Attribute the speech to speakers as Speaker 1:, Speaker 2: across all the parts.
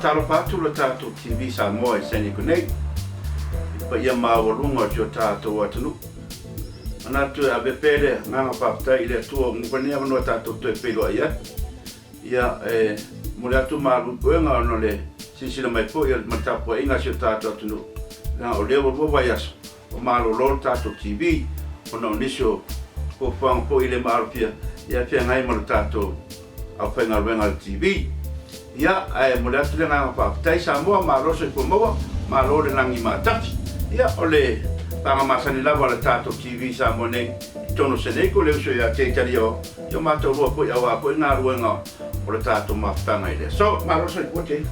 Speaker 1: faatalofa atu le tatou TV Samoa i San Diego nei, i le paia maualuga o si o tatou atunuu. Manatu e ave pea le agaga faafetai i le Atua ua maua nei avanoa tatou toe feiloai ai. Ia, e momoli atu malu i puega ona o le silasila mai foi ma le tapuaiga a si o tatou atunuu, leaga o lea ua lua vaiaso o malolo le tatou TV ona o nisi o fuafuaga foi le maalofia ia feagai ma le tatou aufaigaluega a le TV. Ia, ae momoli atu le agaga faafetai Samoa, malo soifua maua, malo le lagi maatafi. Ia, o le paga masani lava a le tatou TV Samoa nei i totonu o Seneiko, le uso ia Jay Taliao, ia o matou lua foi aua foi galuega o le tatou mafutaga i le aso. Malo le soifua Jay.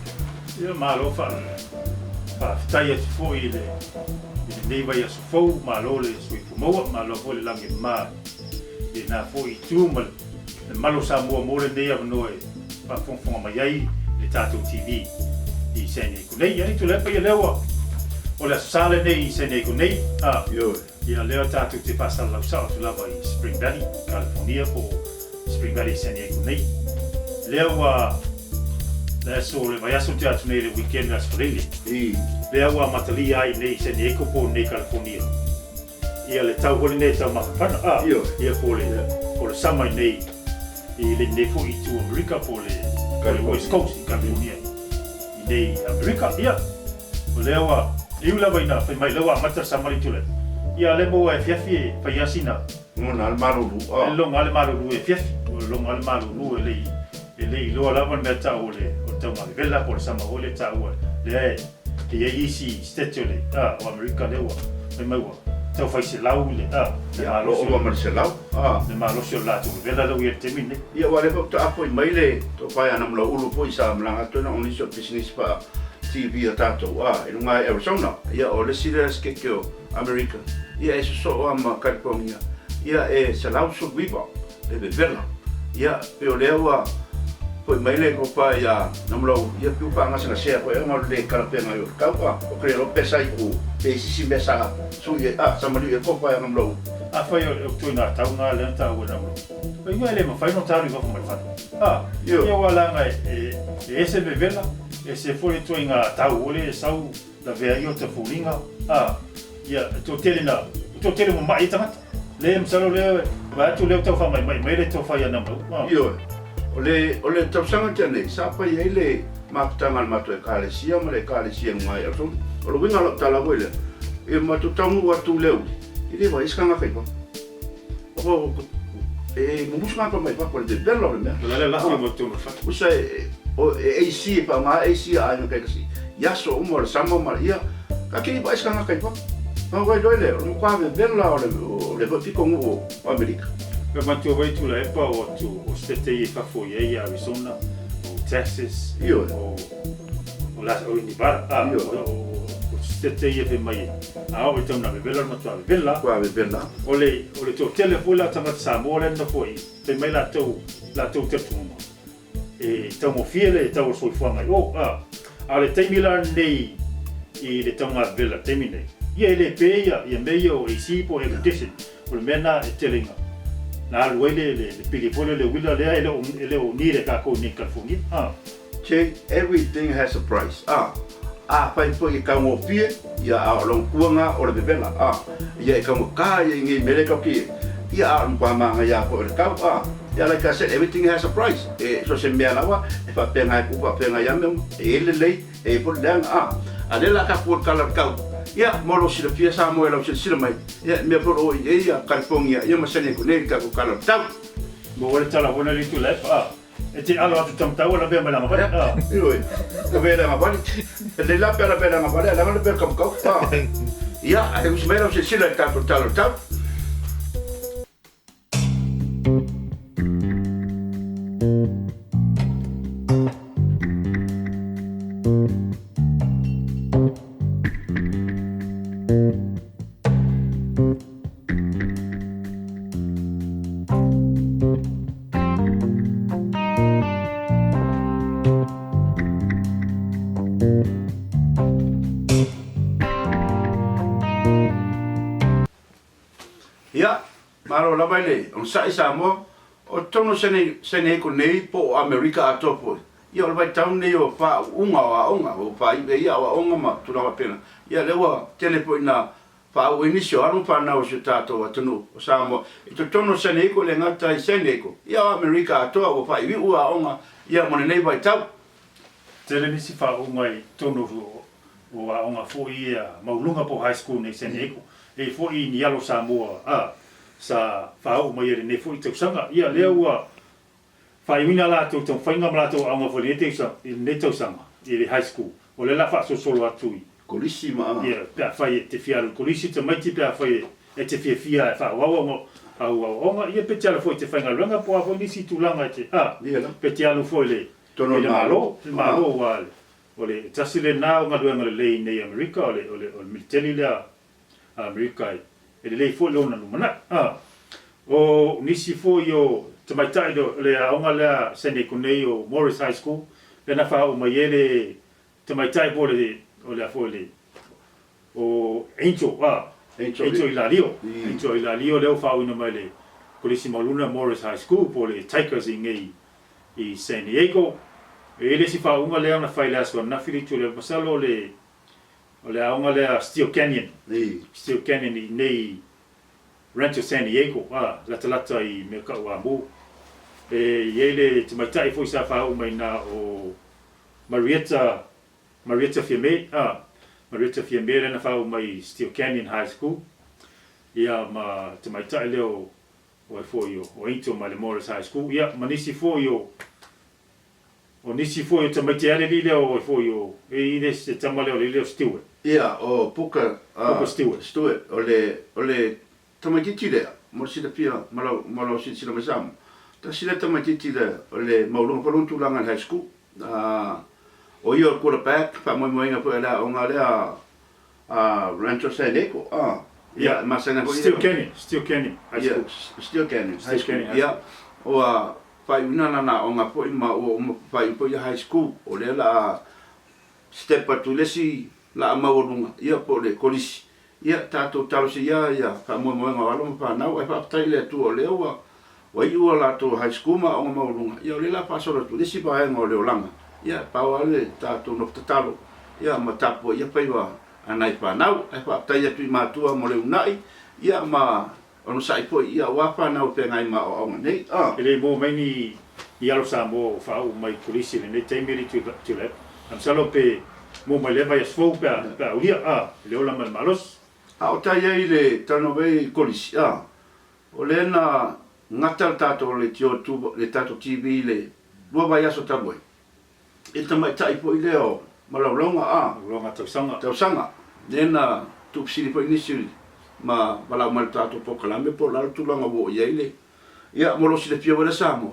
Speaker 2: Ia, malo faafetai atu foi i le i lenei vaiaso fou, malo le soifua maua, malo foi le lagi e mama i lena foi itu ma le mamalu o Samoa mo lenei avanoa e faafogafoga mai ai le tatou TV i San Diego nei. Ia, Tuilaepa, ia lea ua o le Aso Sa lenei i San Diego nei, a,
Speaker 1: Ioe.
Speaker 2: ia lea tatou te faasalalau sao atu lava i Spring Valley, California po o Spring Valley San Diego nei. Lea ua le aso le vaiaso tea atu nei le weekend le Aso Faraile.
Speaker 1: I.
Speaker 2: Lea ua amatalia ai nei i San Diego po o nei California. Ia le tau foi lenei e tau mafanafana a.
Speaker 1: Ioe.
Speaker 2: Ia po le po le summer i nei i lenei foi itu Amerika po le po le West Coast i California i nei Amerika. Ia o lea ua e ui lava ina fai mai lea ua amata le summer le itu Ia lea maua e afiafi e fai lava sina
Speaker 1: Logona le malulu,
Speaker 2: a. E logona le malulu e afiafi. Ua logona le malulu e le i, e le i iloa lava le mea tau o le, o le taugavevela po o le sama foi lea e taua lea e, e i ai isi state o le, a, o Amerika lea ua fai mai ua tau fai selau le, a, le
Speaker 1: Ia,
Speaker 2: malosi
Speaker 1: ua ova ma le selau, a.
Speaker 2: Le malosi o le latou vevela lea ua i ai i le taimi lenei.
Speaker 1: Ia, aua o lea foi faatoa foi mai le tofa ia Namulauulu foi sa malaga atu ai na o nisi o pisinisi faa TV a tatou, a, i luga i Arizona. Ia, o le isi lea sikeke o Amerika, ia e sosoo lava ma California, ia e 119 le vevela. Ia, pei o lea ua foi mai le tofa ia Namulauulu, ia pei ua faagasegasea foi ona o le le talafeagai o le tau, a, ou te le iloa pe sa i o pe i sisi mea sa sui ai, a, sa maliu i ai le tofa ia Namulauulu.
Speaker 2: Afai o le ituaiga tau lena lea na taua e Namulauulu, o iga e le mafai ona ta alu i fafo mai fale, a,
Speaker 1: Ioe.
Speaker 2: ia aua leaga e ese le vevela, ese foi le ituaiga tau o lea e sau Lavea ai ota foliga, a, ia, e toatele na, e toatele ua ma'i ai tagata. Le, masalo lea, vae atu lea ua tau faamaimai mai le tau fai ana mau, a.
Speaker 1: Ioe. O le, o le tausaga tea nei, sa fai ai le mafutaga a le matou Ekalesia ma le Ekalesia i luga i Arizona. O le uiga o lau tala foi lea, i matou taunuu atu i le uli, e le vaai se tagata i fafo. E mumusu gata mai fafo le vevela o le mea.
Speaker 2: O le a lafo mai totonu o le fale.
Speaker 1: Usa e AC e faaaoga AC a aiga taitasi i aso uma o le sama ma ia ka kei vaai se tagata i fafo. Ona ou iloa lea o le matua vevela o le foi pitonuu o Amerika.
Speaker 2: E manatua foi Tuilaepa o atu o state ia i fafo i ai Arizona, o Texas, o O la o Nevada, a,
Speaker 1: Ioe.
Speaker 2: o state ia fai mai a oo i tau na vevela o le matua vevela.
Speaker 1: Matua vevela.
Speaker 2: O le o le toatele foi la o tagata Samoa lea na nofo i i, fai mai latou latou talitonuga e taugofie le tau o le soifuaga i o, a. A o le taimi la lenei i le tauga vevela i le taimi lenei, ia e le pe ia ia mea ia o AC po o air condition. O le mea lena e tele ina na alu ai le le pili foi lea o le uila lea e le o e le o need e tatou i nei i California, a.
Speaker 1: Che, everything has a price, a, afai foi e taugofie, ia a o lona tuaga o le vevela, a, ia e taugata ia i nei mele tau ki, ia a o le matua manaia foi o le tau, a, ia like I said, everything has a price, e so se mea lava e faapena e tuu faapena ia mea uma, e i ai le lelei, e i ai foi le leaga, a, a lea la a tatou o le tala o le tau, ia mo lou silafia Samoa i lau silasila mai, ia mea foi o lo o i ai ia Kalifonia ia ma San Diego nei i le tatou tala o le tau.
Speaker 2: Maua le tala foi lea i Tuilaepa, a. E te alo atu tamatau a lavea mai lana vale.
Speaker 1: Ah. Ioe. Lavea lana vale. E lelei la pe a lavea lana vale, a leaga lavea le kamukau. Ah. Ia, ae usi mai lau silasila i le tatou tala o le tau. Ia, malo lava i le onosai Samoa, o totonu o San Diego nei po o Amerika atoa foi. Ia, o le vaitau lenei o faauuga o aoga, ua faaiu ai aoaoga ma tulaga faapena. Ia, lea ua tele foi ina faauu ai nisi o alo ma fanau o si o tatou atunuu o Samoa i totonu o San Diego, e le gata i San Diego, ia o Amerika atoa ua faaiuiu aoga ia mo lenei vaitau.
Speaker 2: Tele nisi faauuga i totonu o aoga foi ia maualuluga po o high school nei i San Diego. E i ai foi ni alo Samoa a sa faauu mai ai i lenei foi tausaga. Ia lea ua faaiuina a latou taumafaiga ma latou aoga foi i lenei tausaga i le high school. O lea o le a faasolosolo atu i.
Speaker 1: Kolisi ma.
Speaker 2: Ia, pe afai e te fia alu i le kolisi tamaiti, pe afai e te fiafia e faaauau au aoaoga, ia pe te alu foi i te faigaluega po o a foi nisi tulaga e te, a, pe te alu foi i le, i le Malo, i le Malo aua o le tasi lena o galuega lelei i nei Amerika, o le, o le, o le militeli lea a Amerika e lelei foi lona lumanai. A, o nisi foi o tamaitai o le aoga lea San Diego nei o Morris High School, lea na faaoo mai ai le tamaitai po o le, o le a foi le, o Angel, a, Angel Ilalio, Angel Ilalio lea ua faaooina mai le Kolisi Maualuluga Morris High School po o le Tigers i nei i San Diego. E i ai le isi faauuga lea na fai i le aso ananafi le itu lea, masalo o le O le aoga lea Steele Canyon, Steele Canyon i inei i Rancho San Diego, a, latalata i mea kau a-mū. E i ai le tamaitai foi sa faauu mai i ina o Marietta, Marietta Fiame, a, Marietta Fiame lea na faauu mai i Steele Canyon High School, ia ma tamaitai lea o, o ai foi o Angel mai le Morris High School, ia ma nisi foi o O nisi foi o tamaiti a le alii lea o ai foi o e i le se tama lea o le alii lea o Stewart.
Speaker 1: Ia, o Booker, a,
Speaker 2: Booker Stewart.
Speaker 1: Stewart, o le, o le tamaitiiti lea, mo le silafia ma lau, ma lau silasila mai Samoa, tasi lea tamaitiiti lea o le maualuga foi lona tulaga i le high school. A, o ia o le quarterback, faamoemoeina foi a le aoga lea a Rancho San Diego, a, ia, e masani ai foi ia.
Speaker 2: Steele Canyon, Steele Canyon High School.
Speaker 1: Ia, Steele Canyon High School, ia, ua faaiuina lana aoga foi ma ua uma faaiu foi ia High School, o lea la a step atu i le isi laa maualuga, ia, po o le kolisi. Ia, tatou talosia ia faamoemoega o alo ma fanau, ae faafetai i le Atua o lea ua Ua iu a latou high school ma aoga maualuga, ia o lea la faasolo atu i le isi vaega o le olaga, ia e pau lava le tatou nofo tatalo, ia ma tapuaia faiva a nai fanau. Ae faafetai atu i matua mo le uunai, ia ma onosai foi, ia aua fanau e feagai ma aoaoga nei. A.
Speaker 2: E le maua mai ni ni alo Samoa ua faauu mai i Kolisi i lenei taimi alii Tuilaepa. Ae masalo pe maua mai i lea vaiaso fou pe a pe a aulia, a, i le ola ma le malosi.
Speaker 1: A o tai ai le talanoa mai i Kolisi, a, O lea na gata le tatou leitio le tatou TV i le 2 vaiaso talu ai, i le tamaitai foi lea o Malaulauga a.
Speaker 2: Malaulauga Tausaga.
Speaker 1: Tausaga. Lea na tuufesili foi nisi ma valaau mai i le tatou polokalame po o le a le tulaga ua oo i ai le. Ia, mo lou silafia foi lea Samoa,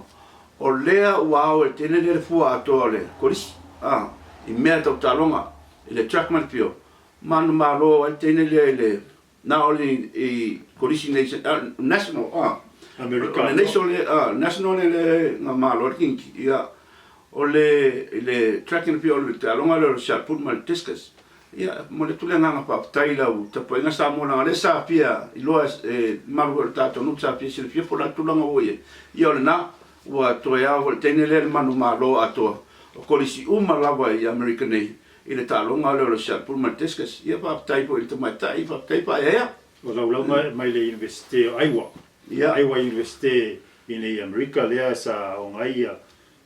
Speaker 1: o lea ua ao e tele lea le fua atoa o le Kolisi a, i mea tau taaloga, i le track ma le pio, manumalo ai le teine lea i le Na o le i Kolisi nei National a
Speaker 2: Amerika
Speaker 1: o le National le a National le le nga malo le kinki ia o le i le track and field o le taaloga lea o le shot put ma le discus ia momoli atu le agaga faafetai i lau tapuaiga Samoa leaga o lea sa fia iloa e malu foi o le tatou nuu sa fia silafia po o le a le tulaga ua i ai ia o lena ua toe ao foi le teine lea le manumalo atoa o Kolisi uma lava i Amerika nei i le taaloga lea o le shot put ma le discus. Ia faafetai foi i le tamaitai, faafetai faaeaea.
Speaker 2: O laulauga mai le Iunivesite o Iowa, Iowa Universite i nei Amerika lea sa aoga ai ia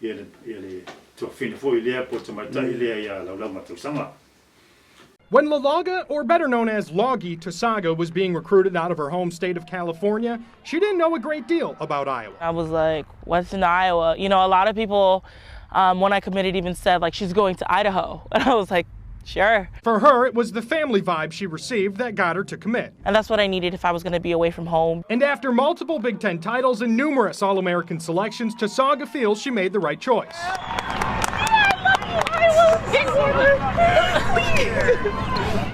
Speaker 2: le tuafafine foi lea po o le tamaitai lea ia Laulauga Tausaga.
Speaker 3: When Lalaga, or better known as Lagi Tosaga, was being recruited out of her home state of California, she didn't know a great deal about Iowa.
Speaker 4: I was like, what's in Iowa? You know, a lot of people, when I committed, even said, like, she's going to Idaho. And I was like, sure.
Speaker 3: For her, it was the family vibe she received that got her to commit.
Speaker 4: And that's what I needed if I was going to be away from home.
Speaker 3: And after multiple Big Ten titles and numerous All-American selections, Tosaga feels she made the right choice.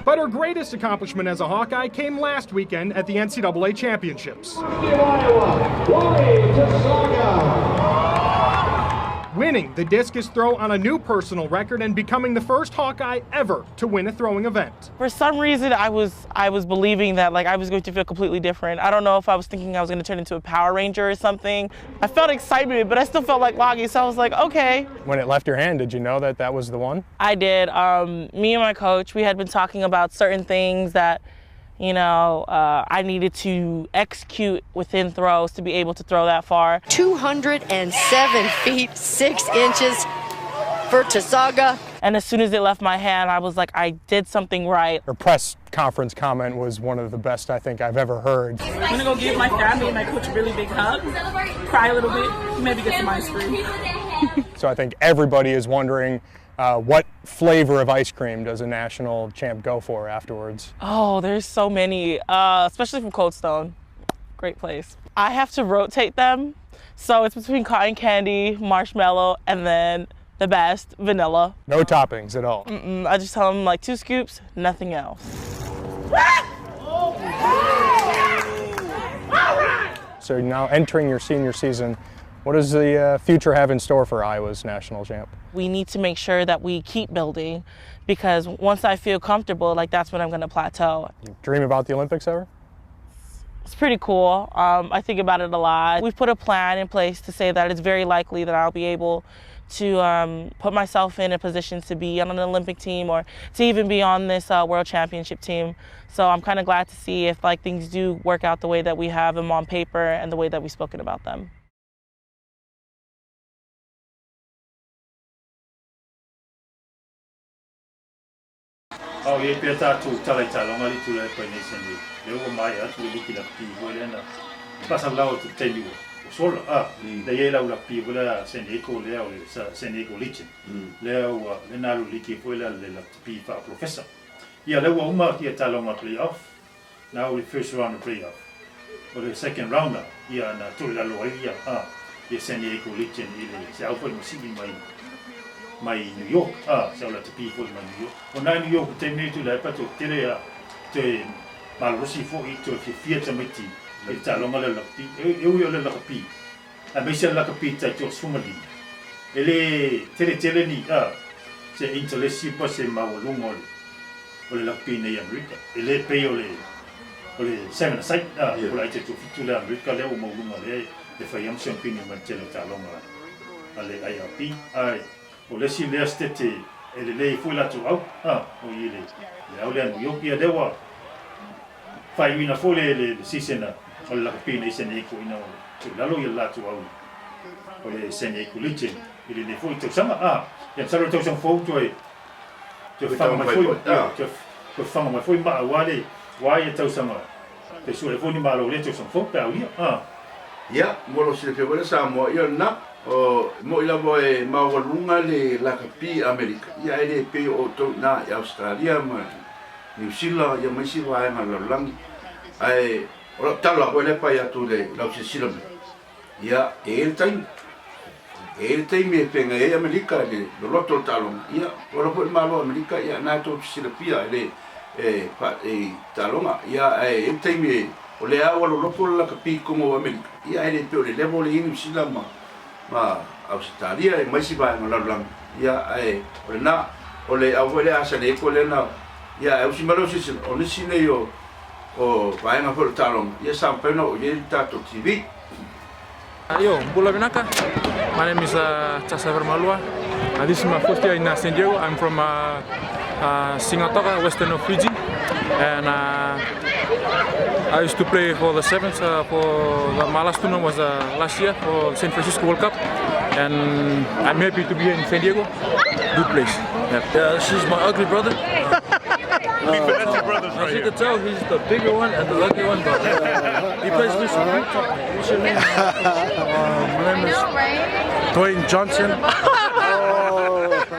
Speaker 3: But her greatest accomplishment as a Hawkeye came last weekend at the NCAA Championships. winning the discus throw on a new personal record and becoming the first Hawkeye ever to win a throwing event.
Speaker 4: For some reason, I was believing that like I was going to feel completely different. I don't know if I was thinking I was going to turn into a Power Ranger or something. I felt excitement, but I still felt like Lagi, so I was like, okay.
Speaker 3: When it left your hand, did you know that that was the one?
Speaker 4: I did. Me and my coach, we had been talking about certain things that, you know, I needed to execute within throws to be able to throw that far.
Speaker 5: 207 feet, 6 inches for Tasaga.
Speaker 4: And as soon as it left my hand, I was like, I did something right.
Speaker 3: Her press conference comment was one of the best I think I've ever heard.
Speaker 4: I'm gonna go give my family and my coach a really big hug, cry a little bit, maybe get some ice cream.
Speaker 3: So I think everybody is wondering, what flavor of ice cream does a national champ go for afterwards?
Speaker 4: Oh, there's so many, especially from Cold Stone. Great place. I have to rotate them. So it's between cotton candy, marshmallow, and then the best, vanilla.
Speaker 3: No toppings at all?
Speaker 4: Mm-mm, I just tell them like 2 scoops, nothing else.
Speaker 3: So now entering your senior season, what does the future have in store for Iowa's national champ?
Speaker 4: We need to make sure that we keep building, because once I feel comfortable, like that's when I'm gonna plateau.
Speaker 3: You dream about the Olympics ever?
Speaker 4: It's pretty cool. I think about it a lot. We've put a plan in place to say that it's very likely that I'll be able to put myself in a position to be on an Olympic team or to even be on this World Championship team. So I'm kind of glad to see if like things do work out the way that we have them on paper and the way that we've spoken about them.
Speaker 2: Au e pea tātou tala i tālonga li tūra e pai nei sene. Le ua mai atu le liki la pi hoi lena. Pasa lau te taimi o sola. Le ie lau la pi hoi lea San Diego lea o le San Diego Legion. Lea ua le nālu liki hoi lea le la pi wha professor. Ia le ua uma ki a tālonga play-off. Nā o le first round of play-off. O le second round ia na tūre lalo ai ia. Ia San Diego Legion i le se au whai masili mai. Mai New York, se au la te pi foi mai New York. O nā New York te nei tū lai pato tere a te malorosi foi te whiwhia te maiti e te tālonga le lakapi. E ui o le lakapi. A meise le lakapi tai te o sumali. E le tere tere ni, se interlesi pa se mawalunga o le lakapi nei Amerika. E le pei o le seven aside, o la i te tūfitu le Amerika lea o maulunga le e whai am champini mai te le tālonga a le IRP. Ai, o le si lea stete e le lei fui latu au, o i le au lea New York ia lewa whai uina fo le sisena o le lakapi nei San Diego ina o le lalo ia latu au o le San Diego Legion i le nei fo i tausanga, ia msalo tausanga fo toe whanga mai foi, toe whanga mai foi maa wale wā ia tausanga te sua e fo ni malo le tausanga fo pe au ia,
Speaker 1: Ia, mo lo sile whia Samoa ia na o mo i lava e mawalunga le lakapi Amerika. Ia e le pe o tau nā i Australia ma New Zealand ia maisi vaenga lalolagi. Ae o lau tala koe le pai atu le lau silasila mai. Ia e le taimi. E le taimi e whenga e Amerika le loloto o le tālonga. Ia o lau foi le malo Amerika ia nā tau silafia e le e tālonga. Ia e le taimi e o le au loloto le lakapi kongo o Amerika. Ia e le pe o le level le i New Zealand ma Australia e maisi vaenga lalolagi. Ia ae o le nā o le au foi le asa le eko le nā ia e usi malo sisila o nisi nei o vaenga foi le tālonga. Ia sa mpaina o ie tātou TV.
Speaker 6: Yo, Bula Vinaka. My name is Tasa Vermalua. This is my first year in San Diego. I'm from Singatoka, western of Fiji. And I used to play for the Sevens. My last tournament was last year for San Francisco World Cup. And I'm happy to be here in San Diego. Good place. Yeah.
Speaker 7: Yeah, this is my ugly brother.
Speaker 2: Brothers right
Speaker 7: As you
Speaker 2: here.
Speaker 7: can tell, he's the bigger one and the ugly one, but he plays with some big top. What's your name? My name is Dwayne Johnson.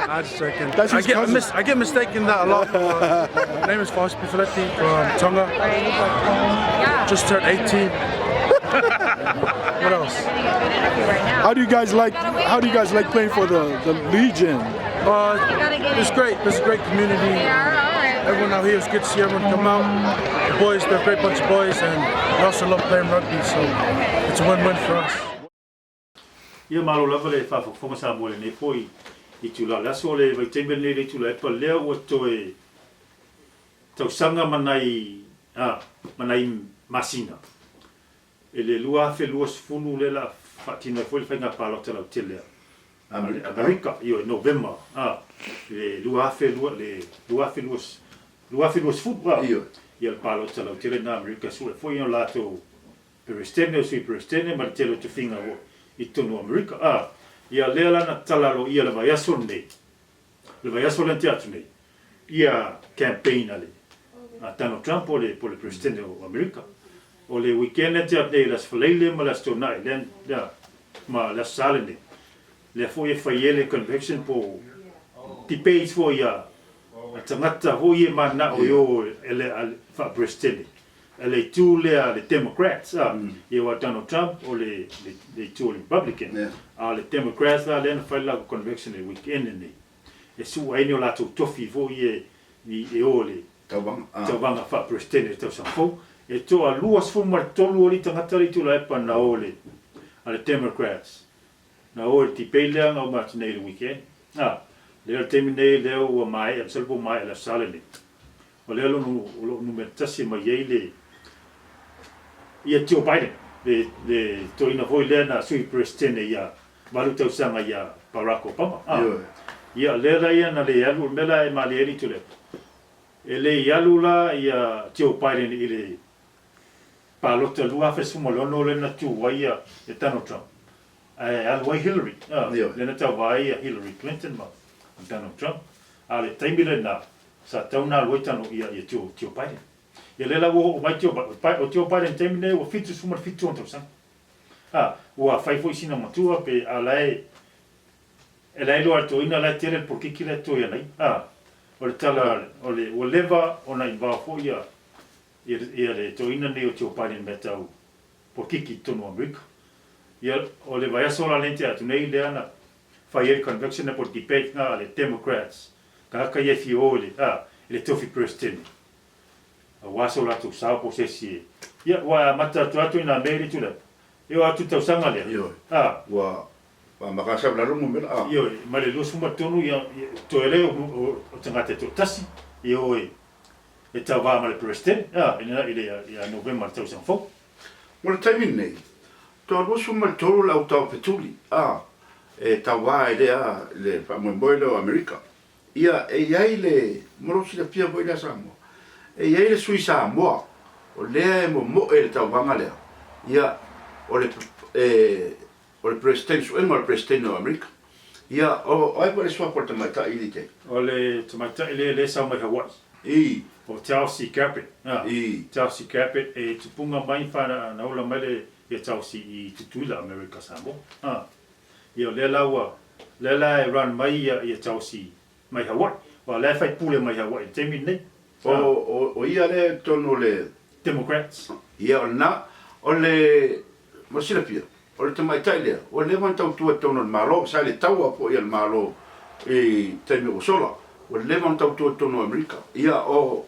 Speaker 7: I'm just joking.
Speaker 8: That's his cousin.
Speaker 7: I get mistaken that a lot. My name is Faust Pifeleti from Tonga. Just turned 18. What else?
Speaker 8: How do you guys like? How do you guys like playing for the Legion?
Speaker 7: It's great. It's a great community. Everyone out here, it's good to see everyone come out. The boys, they're a great bunch of boys, and we also love playing rugby, so it's a win-win for us.
Speaker 2: Ia malo lava le faafogafoga Samoa i lenei foi itula o le aso. O le vaitaimi lenei i le itula epa lea ua toe tausaga ma nai, a, ma nai masina i le 2020 lea o le a faatino ai foi le faiga palota lautele a Amerika, ioe, Novema, a, i le 2020, le 2020, 2020, a, ia le palota lautele lena a Amerika e sue foi o latou Peresetene, o Sui Peresetene ma le tele o tofiga ua i totonu o Amerika. A, ia lea la na tatala aloaia le vaiaso lenei, le vaiaso lea na tea atu nei, ia campaign a le a Donald Trump po o le, po o le Peresetene o Amerika. O le weekend lea na tea atu nei i le Aso Faraile ma le Aso Toonai, lea, lea, ma le Aso Sa lenei, lea foi e fai ai le convention po o debates foi a, a tagata foi ia e mananao e o e le, a le faa-Peresetene. E le itu lea a le Democrats, a, ia aua Donald Trump o le, le, le itu o le Republican, a o le Democrats la lea na fai le latou convention i le weekend lenei, e sua ai ni o latou tofi foi ia i, e o i le
Speaker 1: Tauvaga, a.
Speaker 2: tauvaga faa-Peresetene i le tausaga fou. E toa 23 o alii tagata le Tuilaepa na o i le, a le Democrats, na o i le debate lea na uma atu nei i le weekend. A, lea o le taimi nei lea ua maea, masalo po ua maea i le Aso Sa lenei. O lea o lo o numera tasi mai ai le ia Joe Biden, le le toeaina foi lea na Sui Peresetene ia 8 tausaga ia Barack Obama. A, ia o lea la ia na le alu, o le mea la e malie ai le Tuilaepa, e le i alu la ia Joe Biden i le palota 2016 lea na tu ai ia Donald Trump, ae alu ai Hillary, a, lea na tauva ai ia Hillary Clinton ma Donald Trump. A o le taimi lena, Sa tau na alu ai tano ia ia Joe, Joe Biden. Ia lea la ua oo mai Joe Biden, o Joe Biden taimi nei ua 77 ona tausaga. A, ua fai foi sina matua pe a la e, e la e iloa e le toeaina la e tele le polokiki la e toe ana ia. A, o le tala o le, ua leva ona involve foi ia, ia, ia le toeaina nei o Joe Biden i mea tau polokiki i totonu o Amerika. Ia, o le vaiaso la lea na tea atu nei lea na fai ai le convention po o le debate na a le Democrats Tagata ia e fia o i le, a, i le tofi Peresetene, aua so latou sao po o se isi e, ia, ua e amata atu atu i nā mea i le Tuilaepa, e oo atu i le tausaga lea,
Speaker 1: Ioe.
Speaker 2: a.
Speaker 1: Ua amata sau i lalo numera, a.
Speaker 2: Ioe, mai le 23, ia, ia, toe lea o, o, o tagata e toatasi, e o e, e tauva ma le Peresetene, a, i le, i le, ia Novema i le tausaga fou.
Speaker 1: Mo le taimi lenei, toa 23 le au taofetuli, a, e tauva ai lea i le faamoemoe lea o Amerika. Ia, e i ai le, mo lou silafia foi lea Samoa, e i ai le sui Samoa o lea e momoe i le tauvaga lea, ia, o le, e, o le Peresetene, suega o le Peresetene o Amerika. Ia, o ai foi le suafa o le tamaitai i te?
Speaker 2: O le tamaitai lea lea e sau mai Hawaii.
Speaker 1: I.
Speaker 2: O Tulsi Gabbard.
Speaker 1: I.
Speaker 2: Tulsi Gabbard e tupunga mai na ola mai le ia Tulsi i Tutuila, Amerika Samoa. Ia o lea la ua, lea la e run mai ia ia Tulsi mai Hawaii. Aua o la e faipule mai Hawaii i le taimi lenei.
Speaker 1: O, o, o ia lea i totonu o le.
Speaker 2: Democrats.
Speaker 1: Ia o lena, o le, mo le silafia, o le tamaitai lea, ua leva ona tautua i totonu o le Malo, sa i le taua foi a le Malo i taimi ua sola, ua leva ona tautua i totonu o Amerika. Ia o,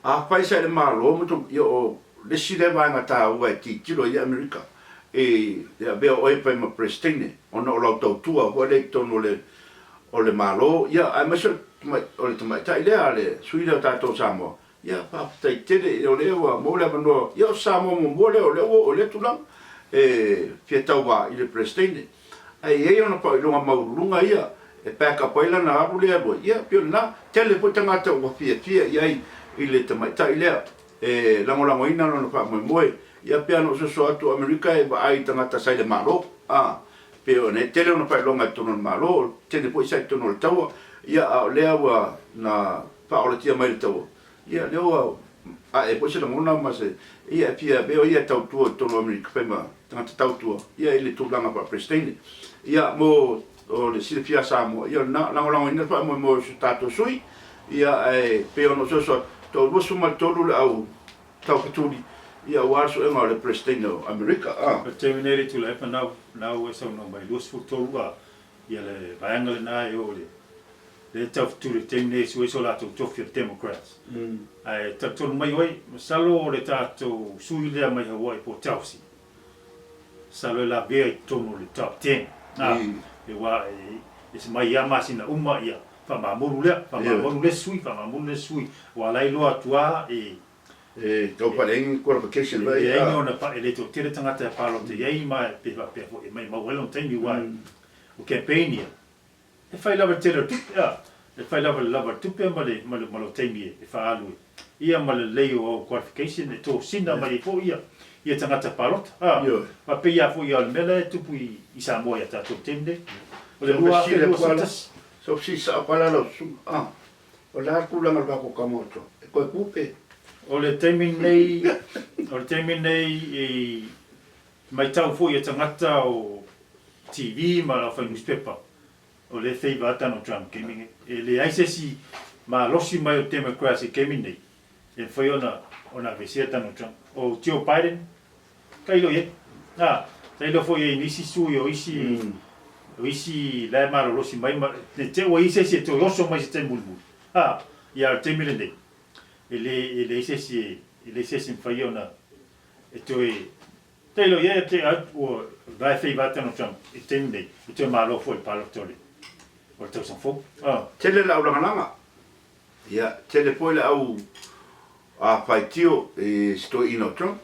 Speaker 1: afai sa i le Malo ma tou, ia o le isi lea vaega taua e tilotilo ai Amerika i le avea o oe e fai ma Peresetene, ona o lau tautua foi lea i totonu o le, o le Malo, ia aemaise o le tamaitai lea, le sui lea o tatou o Samoa, Ia, faafetai tele, o lea ua maua le avanoa, ia o Samoa muamua lea o lea ua oo i lea tulaga e fia tauva i le Peresetene. Ae i ai ona faailoga maualuluga ia e back up ai lana alu lea alu ai, ia pei o lena. Tele foi tagata ua fiafia i ai i le tamaitai lea e lagolagoina lona faamoemoe. Ia pei lava ona ou soso atu o Amerika e vaai i tagata sa i le Malo, a, pei ona e tele ona faailoga i totonu o le Malo, tele foi sa i totonu o le taua, ia a o lea ua na faaolatia mai le taua, ia lea ua ae foi se lagona ma se, ia e fia avea o ia e tautua i totonu o Amerika fai ma tagata tautua, ia i le tulaga faa-Peresetene. Ia mo o le silafia a Samoa, ia o lena, lagolagoina le faamoemoe o si o tatou sui, ia ae pei ona ou soso atu, toa 23 le au taufetuli, ia aua le suega o le Peresetene o Amerika. A.
Speaker 2: O le taimi nei le Tuilaepa na na ua e saunoa mai 23 a ia le vaega lena e o i le lea e taufetuli i le taimi nei e sue so latou tofi o le Democrats. Ae talitonu mai oe, masalo o le tatou sui lea mai Hawaii po o Tulsi, masalo e lavea i totonu o le top ten. A, aua e ese mai lava masina uma ia faamamulu lea, faamamulu le isi sui, faamamulu le isi sui, aua o la e iloa atu lava e
Speaker 1: E tau pale ai ni qualification
Speaker 2: E leai ni ona e le toatele tagata e palota i ai ma pe faapea foi e maimau ai lona taimi aua o campaign ia e fai lava i le tele o le tupe a, e fai lava i le lava o le tupe ma le ma lou taimi e faaalu ai ia ma le lelei o au qualification e tosina mai ai foi ia ia tagata palota a. Ma pei lava foi o le mea la e tupu i Samoa ia tatou i le taimi nei. O le 2021.
Speaker 1: So fesili sao pala lau susuga a. O le a le tulaga o le tatou tama o Trump? E toe ku pe?
Speaker 2: O le taimi lenei, o le taimi lenei i maitau foi e tagata o TV ma le aufai nusipepa, o lea e favour a Donald Trump i taimi nei. E leai se isi malosi mai o Democrats i taimi nei e mafai ona ona aveesea Donald Trump. O Joe Biden, Tailo i ai. A, tailo foi i ai i nisi sui o isi, o isi la e malolosi mai ma, ne te ua i ai se isi e toe oso mai i se taimi mulimuli. A, ia a o le taimi lenei, e le, e leai se isi e, e leai se isi e mafai ona e toe, tailo i ai te, a, ua, la e feiva atu Donald Trump i le taimi lenei, e toe malo foi i le palota o le, o le tausaga fou. A.
Speaker 1: Tele le aulagalaga, ia, tele foi le au a faitio i se toeaina o Trump,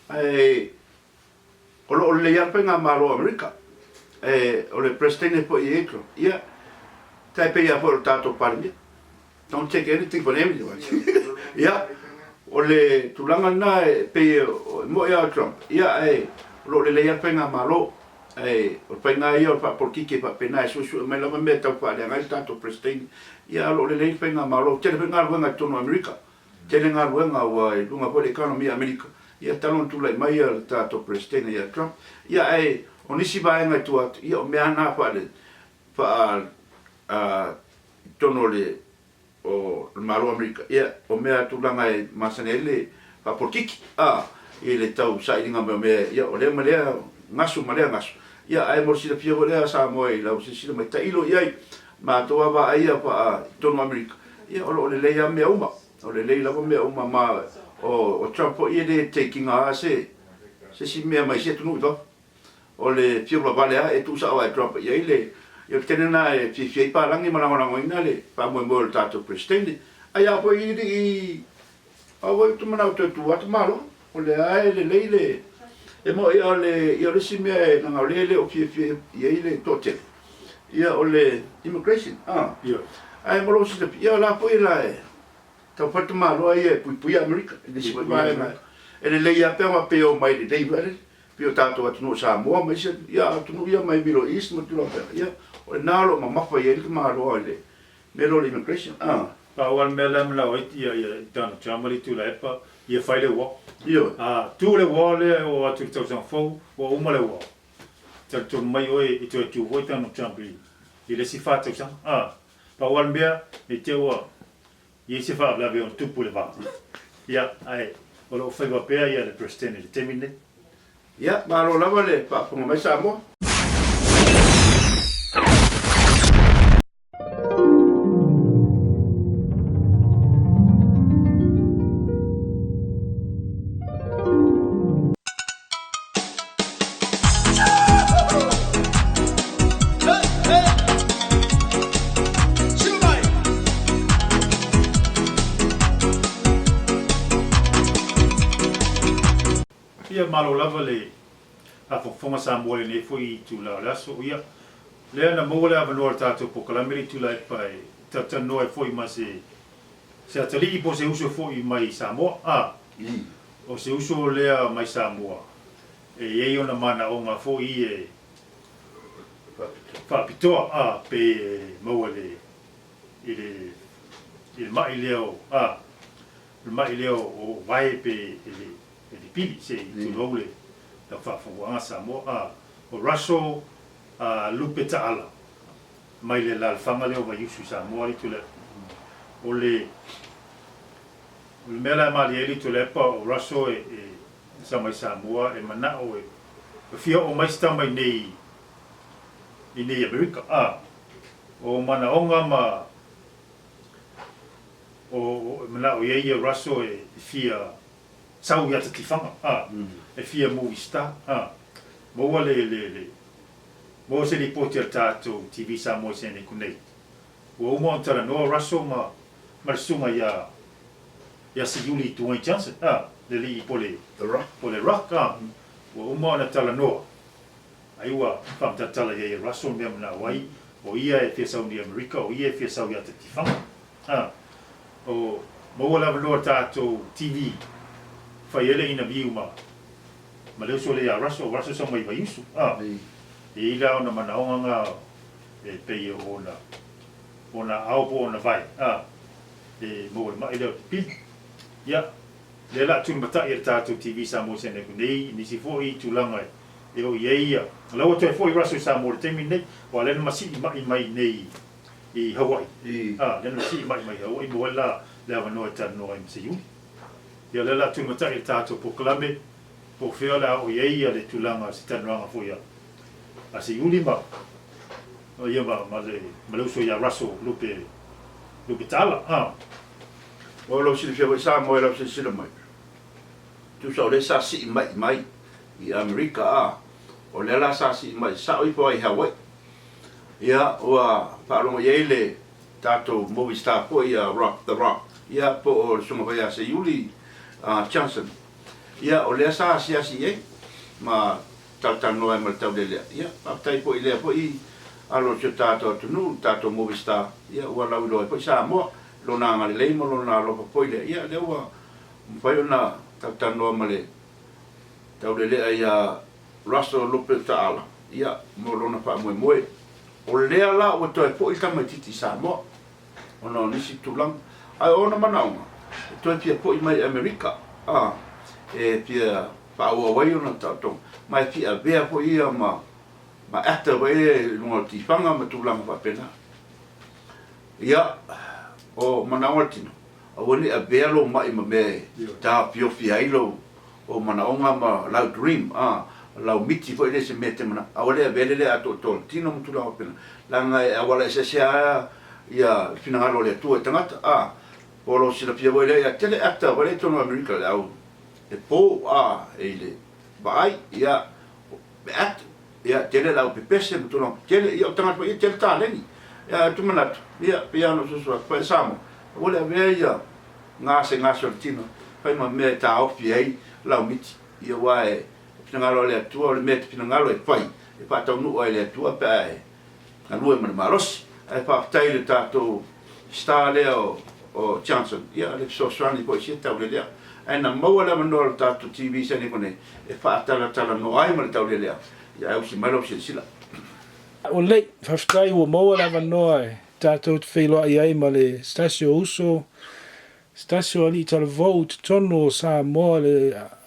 Speaker 1: ae o lo o lelei lava le faigamalo o Amerika. E, o le Peresetene foi e i ai Trump, ia, tai pei lava foi o le tatou Palemia. Don't take anything from anyone. Ia, o le tulaga lena e pei e mo'i lava o Trump, ia, ae o lo o lelei lava le faigamalo. Ae o le faiga ia o le faapolokiki e faapena e suesue mai lava mea e tau faaleaga ai le tatou Peresetene, ia, ae o lo o lelei le faigamalo. Tele foi galuega i totonu o Amerika. Tele galuega ua i luga foi le economy a Amerika, ia talu ona tulai mai le tatou Peresetene ia Trump, ia ae o nisi vaega i tua atu, ia o mea lava na faale faa a i totonu o le o le Malo o Amerika, ia o mea tulaga e masani ai le faapolokiki a i le tau sailiga mai o mea, ia o lea ma lea gasu ma lea gasu, ia ae mo le silafia foi lea Samoa i lau silasila mai tailo i ai matou a vaaia faa i totonu o Amerika, Ia, o lo o lelei lava mea uma. O lelei lava mea uma ma o Trump foi e le take ina lava se se isi mea mai isi atunuu i fafo. O le fia vale lava e tuusao lava e Trump i ai le ia o le tele lena e fiafia ai palagi ma lagolagoina le faamoemoe o le tatou Peresetene. Ae a foi i i a foi ou te manao toe tu atu malo. O lea lava e lelei le e moi o le ia o le isi mea e leaga o lea e le o fiafia i ai le toatele ia o le immigration a ae mo lou silafia ia o la foi la e taumafai le tamaloa ia e puipuia Amerika i le isi foi vaega e lelei lava pe a faapea e omai lelei foi lele pei o tatou atunuu o Samoa ma isi ia atunuu ia mai Middle East ma tulaga faapena ia o lena o lo o mamafa i ai le tamaloa i le mea lea o le immigration a.
Speaker 2: Pau lava le mea la e manao ai ia ia Donald Trump ma le Tuilaepa ia fai le wall. Ioe. A tu le wall lea e oo atu i le tausaga fou ua uma le wall. Talitonu mai oe e toe tu foi Donald Trump i i le isi fa tausaga. A pau lava le mea ne i te i ua i ai se faalavelave ona tupu i le va. Ia ae o lo o faiva pea ia le President i le taimi lenei.
Speaker 1: Ia, malo lava le faafofoga mai Samoa.
Speaker 2: Ia malo lava le faafogafoga Samoa i lenei foi itula o le aso. Ia, lea na maua le avanoa o le tatou polokalame le itula epa e talatalanoa ai foi ma se se atalii po o se uso foi mai Samoa. A, o se uso lea mai Samoa e i ai ona manaoga foi e faapitoa, a, pe e maua i le i le i le ma'i lea o, a, o le ma'i lea o vae pe e le e le pili se i tulou le lau faafofoga Samoa a o Russell a Lupe Taala mai le alalafaga lea o Vaiusu i Samoa le Tuilaepa o le o le mea la e malie ai le Tuilaepa o Russell e e sau mai Samoa e manao e fia oo mai se tama i nei i nei Amerika a o manaoga ma o e manao i ai ia Russell e fia sau i ata tifaga, a, e fia movie star, a, maua le, le, le, Maua se lipoti a le tatou TV Samoa i San Diego nei. Ua uma ona talanoa Russell ma ma le susuga ia ia Siuli Dwayne Johnson, a, le alii po le
Speaker 1: The Rock.
Speaker 2: Po le Rock, a. Ua uma ona talanoa, ai ua faamatalatala i ai e Russell mea manao ai, o ia e fia sau nei Amerika, o ia e fia sau ia Tatifaga. A, o maua le avanoa tatou TV fai ai le inaviu ma ma le uso lea ia Russell, o Russell sau mai Vaiusu, a. E i ai la ona manaoga na e pei o ona ona ao po o ona vae, a, e maua le ma'i lea o te pili. Ia, lea la a tulimatai e le tatou TV Samoa i San Diego nei, i nisi foi tulaga e oo i ai ia. O la ua toe foi Russell i Samoa i le taimi lenei, aua o lea na masii ma'i mai nei i Hawaii. A, lea na masii ma'i mai i Hawaii, maua ai la le avanoa e talanoa ai ma Seiuli. Ia, o lea la a tulimatai e le tatou polokalame, po o fea o le a oo i ai ia le tulaga o se talanoaga foi a a Seiuli ma ia ma ma le ma le uso ia Russell Lupe Lupe Taala. A.
Speaker 1: O lou silafia foi Samoa i lau silasila mai, tusa o lea sa sii ma'i mai i Amerika a, o lea la sa sii mai sao ifo ai i Hawaii. Ia ua faalogo i ai le tatou movie star foi ia Rock The Rock ia po o le susuga foi ia Seiuli Johnson. Ia o lea sa asiasi i ai ma talatalanoa ai ma le taulelea. Ia faafetai foi i lea foi alo o si o tatou atunuu, le tatou movie star, ia ua lauiloa ai foi Samoa i lona agalelei ma lona alofa foi lea. Ia lea ua mafai ona talatalanoa ma le taulelea ia Russell Lupe Taala, ia mo lona faamoemoe. O lea la ua toe foi le tamaitiiti i Samoa ona o nisi tulaga. Ae o ona manaoga, e toe fia foi mai i Amerika, a, e fia faaauau ai ona taotoga, ma e fia avea foi ia ma, ma actor foi ia i luga o tifaga ma tulaga faapena. Ia, o manaoga o le tino, aua ne i avea lou mai ma mea e taofiofi ai lou, ou manaoga ma lau dream, a, lau miti foi lea i se mea e te manao, aua le avea le le atoatoa o le tino ma tulaga faapena, leaga e auala eseese lava ia le finagalo o le Atua i tagata, a, po o lou silafia foi lea, ia tele actor foi lea i totonu o Amerika, le au le po, a, e i le vaai, ia, le act, ia, tele le au pepese ma tulaga, tele, ia o tagata foi ia e tele taleni, ia, ou te manatu, ia, pei lava ona ou soso atu, pai Samoa, aua le avea ia gasegase o le tino, fai ma mea e taofi ai lau miti, ia aua e finagalo a le Atua, o le mea e te finagalo e fai, e faataunuu ai e le Atua pe a e galue ma le malosi. Ae faafetai i le tatou star lea o Johnson, ia le fesoasoani foi i sia taulelea. Ae na maua le avanoa o le tatou TV i San Diego nei e faatalatalanoa ai ma le taulelea, ia ae usi mai lau silasila.
Speaker 7: Ua lelei, faafetai ua maua le avanoa e tatou te feiloai ai ma le se tasi o uso, se tasi o alii talavou i totonu o Samoa le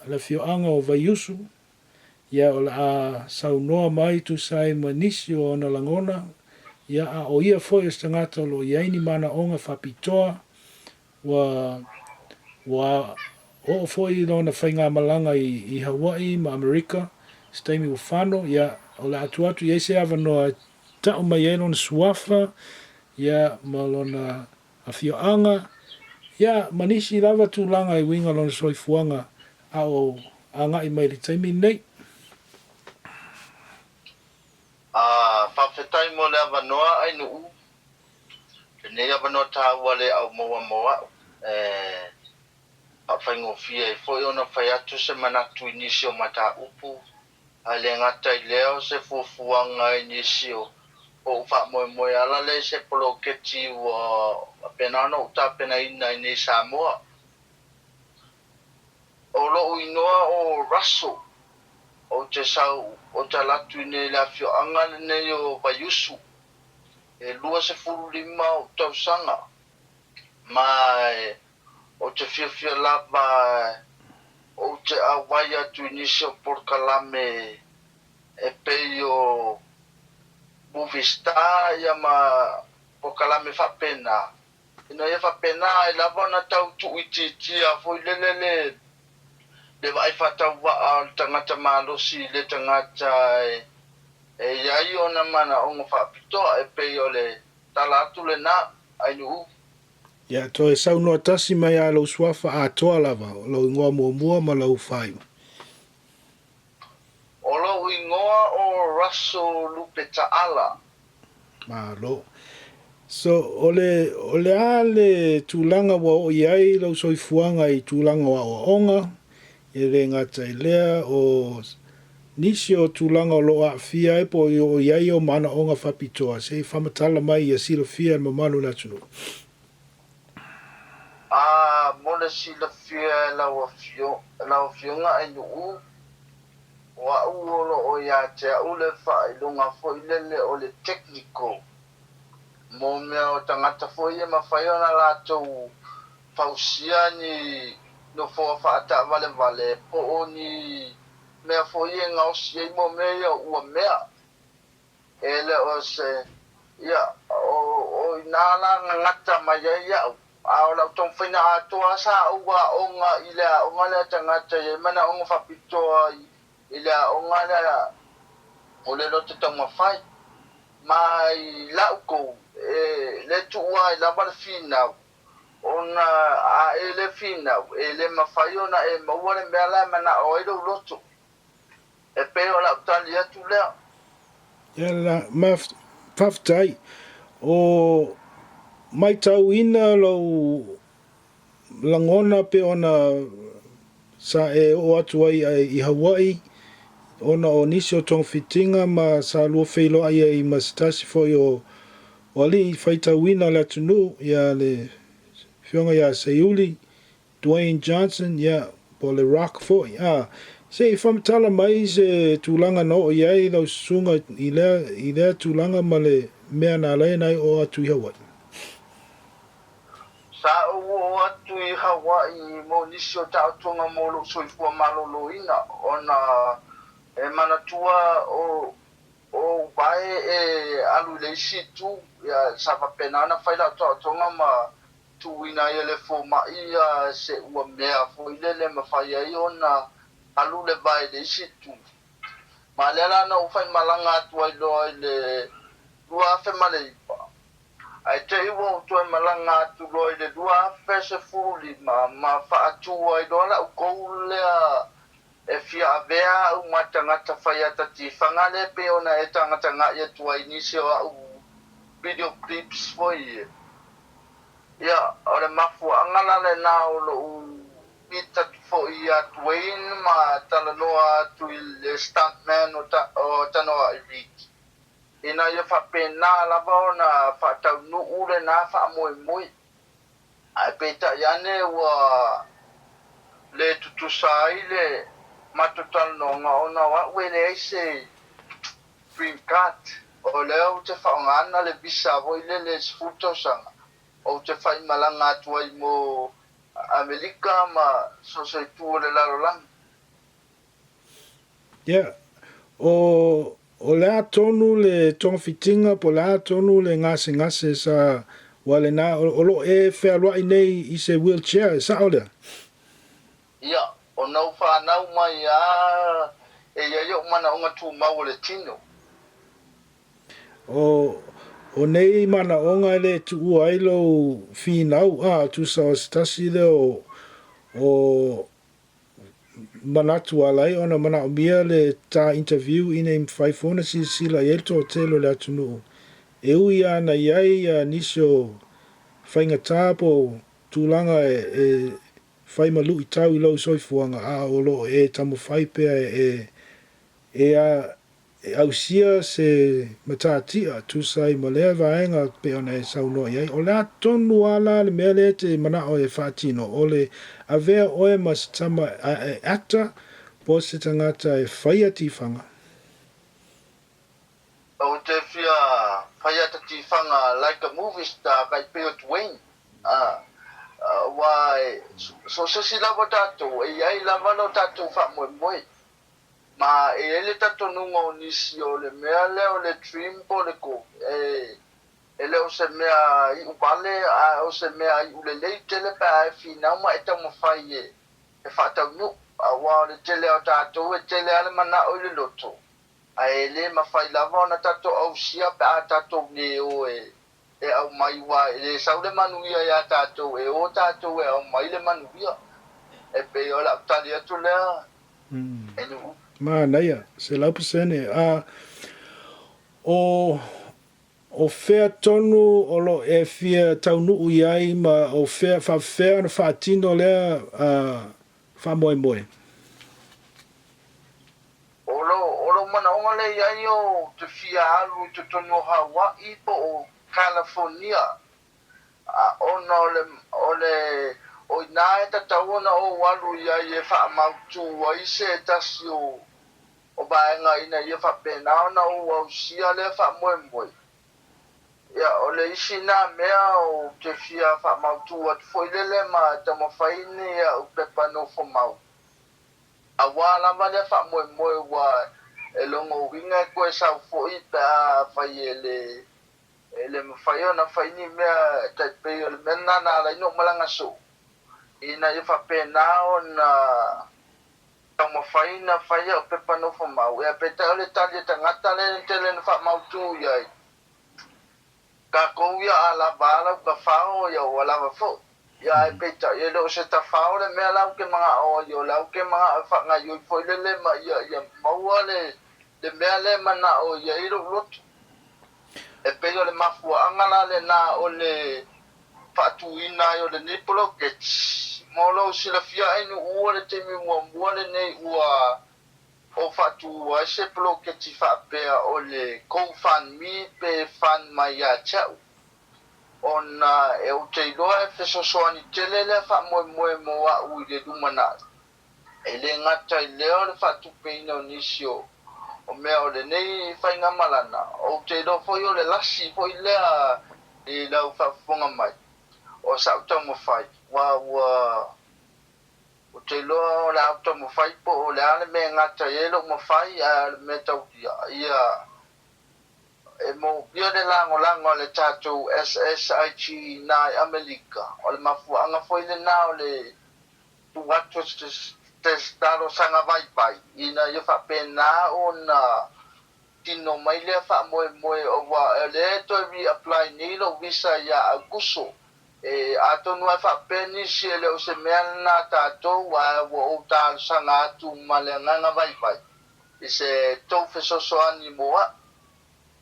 Speaker 7: le afioaga o Vaiusu. Ia o le a saunoa mai tusa ai ma nisi o ona lagona, ia a o ia foi o se tagata o lo o i ai ni manaoga faapitoa, ua ua oo foi lona faigamalaga i i Hawaii ma Amerika, se taimi ua fano, ia o le a tuu atu i ai se avanoa e tau mai ai lona suafa, ia ma lona afioaga, ia ma nisi lava tulaga e uiga lona soifuaga a o agai mai i le taimi lenei.
Speaker 9: A, faafetai mo le avanoa Ainuu, lenei avanoa taua le au maua mo a'u, e faafaigofie ai foi ona fai atu se manatu i nisi o mataupu Ae le gata i lea o se fuafuaga i nisi o ou faamoemoe ala lea i se poloketi ua faapena ona ou tapenaina i nei Samoa. O lou inoa o Russell, ou te sau, ou te ala atu i nei le afioaga lenei o Vaiusu, e 25 ou tausaga, ma ou te fiafia lava ou te auai atu i nisi o polokalame e pei o Movie Star ia ma polokalame faapena, ina ia faapena ai lava ona tau tuuitiitia foi lele le le vaai faatauvaa o le tagata malosi i le tagata e i ai ona manaoga faapitoa e pei o le tala atu lena, Ainuu.
Speaker 7: Ia toe saunoa tasi mai a lou suafa atoa lava, o lou ingoa muamua ma lou faaiu.
Speaker 9: O lou ingoa o Russell Lupe Taala.
Speaker 7: Malo. So, o le, o le a le tulaga ua oo i ai lou soifuaga i tulaga o aoaoga, e le gata i lea, o nisi o tulaga o lo o aafia ai po o i oo i ai ou manaoga faapitoa, se i faamatala mai ia silafia e le mamalu o le atunuu.
Speaker 9: A mo le silafia e lau afioga e Nu'u, o a'u o lo o ia te a'u le faailoga foi lele o le technical, mo mea o tagata foi e mafai ona latou fausia ni nofoa faataavalevale po o ni mea foi e gaosi ai mo mea ia o ua mea. E le o se, ia, o, o inā la gagata mai ai a'u, a o lau taumafaiga atoa sa ou aoga i le aoga lea tagata i ai manaoga faapitoa i, i le aoga lea o le loto taumafai. Ma i la'u kou, e le tuua ai lava le finau, ona a e le finau, e le mafai ona e maua le mea la e mana'o ai lou loto. E pei o lau tali atu lea.
Speaker 7: Ia la, ma, faafetai. O maitauina lou lagona pe ona sa e oo atu ai i Hawaii ona o nisi o togafitiga ma sa lua feiloai ai ma se tasi foi o alii faitauina o le atunuu, ia le Afioga ia Seiuli Dwayne Johnson, ia, po o le Rock foi. A, se i faamatala mai se tulaga na oo i ai lau susuga i lea, i lea tulaga ma le mea na ala ai ona e oo atu i Hawaii.
Speaker 9: Sa ou oo atu i Hawaii mo nisi o taotoga mo lou soifua maloloina ona e manatua o o uae e alu i le isi itu, ia, sa faapena ona fai lau taotoga ma tuuina ai e le fomai se ua mea foi lele e mafai ai ona alu le vae i le isi itu. Ma lea la na ou faimalaga atu ai loa i le 2009, ae te i ua ou toe malaga atu loa i le 2015 ma faatu ai loa la'u goal lea e fia avea a'u ma tagata fai ata tifaga lea e pei ona e tagataga'i atu ai i nisi o a'u video clips foi ia. Ia, o le mafuaaga la lena o lo'u meet atu foi ia Dwayne ma talanoa atu i le stuntman o Tanoa'i Reid, ina ia faapena lava ona faataunuu lena faamoemoe. Ae peitai ane ua le tutusa ai le matou talanoaga ona o a'u e leai se green card. O lea ou te faaaogaina le visa foi lele 10 tausaga ou te faimalaga atu ai mo Amerika ma so o se itu o le lalolagi.
Speaker 7: Ia, o, o le a tonu le togafitiga po o le a tonu le gasegase sa ua lena, o, o lo o e fealuai nei i se wheelchair, e sao lea?
Speaker 9: Ia, ona ou fanau mai a e i ai oʻu manaoga tumau o le tino.
Speaker 7: O, o nei manaoga e le tuua ai lou finau, a, tusa o se tasi lea o, o manatu ala ai ona manaomia le ta interview ina i mafai foi ona silasila i ai le toatele o le atunuu e ui lava na i ai nisi o faigata po o tulaga e fai ma luitau i lou soifuaga a o lo o e taumafai pea e e E ausia se matatia tusa ai ma lea vaega pei ona e saunoa i ai. O le a tonu lava la le mea lea e te manao e faatino, o le avea oe ma se tama e actor po o se tagata e faia tifaga?
Speaker 9: Ou te fia faia ta tifaga like a movie star kai pei o Dwayne. Aua so se isi lava tatou e i ai lava lo tatou faamoemoe. Ma e i ai le talitonuga o nisi o le mea lea o le dream po o le goal, e le o se mea iu vale a o se mea iu lelei tele pe a e finau ma e taumafai e faataunuu. Aua o le tele o tatou e tele lava le manao i le loto, ae le mafai lava ona tatou ausia pe a tatou le o e aumai aua e le sau le manuia ia tatou, e o tatou e aumai le manuia. E pei o lau tali atu lea.
Speaker 7: Manaia, 100%. A O o fea tonu o lo o e fia taunuu i ai ma o fea faapefea ona faatino lea faamoemoe?
Speaker 9: O lou, o lou manaoga lea i ai o te fia alu i totonu o Hawaii po o California, a ona o le, o le, o i ina e tatau ona ou alu i ai e faamautu ai se tasi o, o vaega ina ia faapena ona ou ausia lea faamoemoe. Ia, o le isi na mea ou te fia faamautu atu foi lele ma taumafai ni au pepa nofomau. Aua lava lea faamoemoe ua e logo uiga e toe sau foi pe a fai e le e le mafai ona fai ni mea tai pei o le mea lena na ala ai ona ou malaga soo ina ia faapena ona taumafai na fai au pepa nofomau. Ia peitai o le tali a tagata lea na tele na faamautu i ai, Tatou ia a lava a lau tafao ia ua lava foi. Ia ae peitai e le o se tafao le mea la ou te manao ai o la ou te manao e faagaioi foi lele ma ia ia maua le le mea lea e manao i ai lou loto. E pei o le mafuaaga la lena o le faatuina ai o lenei poloketi. Mo lou silafia ai Nuua le taimi muamua lenei ua O faatu ai se poloketi faapea o le GoFundMe pe Fund Mai Ia Te Au, ona e ou te iloa e fesoasoani tele lea faamoemoe mo a'u i le lumanai. E le gata i lea o le faatupeina o nisi o mea o lenei faigamalana, ou te iloa foi o le lasi foi lea i lau faafofoga mai o sa'u taumafai, ua ua Ou te iloa o le a ou taumafai po o le a le mea e gata i ai lou mafai ae o le mea taulia ia e moomia le lagolago a le tatou SSIG i na i Amelika. O le mafuaaga foi lena o le tuu atu o se talosaga vaivai ina ia faapena ona tino mai lea faamoemoe aua o lea e toe re-apply nei lou visa ia Aukuso. E, atonu ai faapea nisi e le o se mea lena a tatou, ae ua ou talosaga atu ma le agaga vaivai i se tou fesoasoani mo a'u.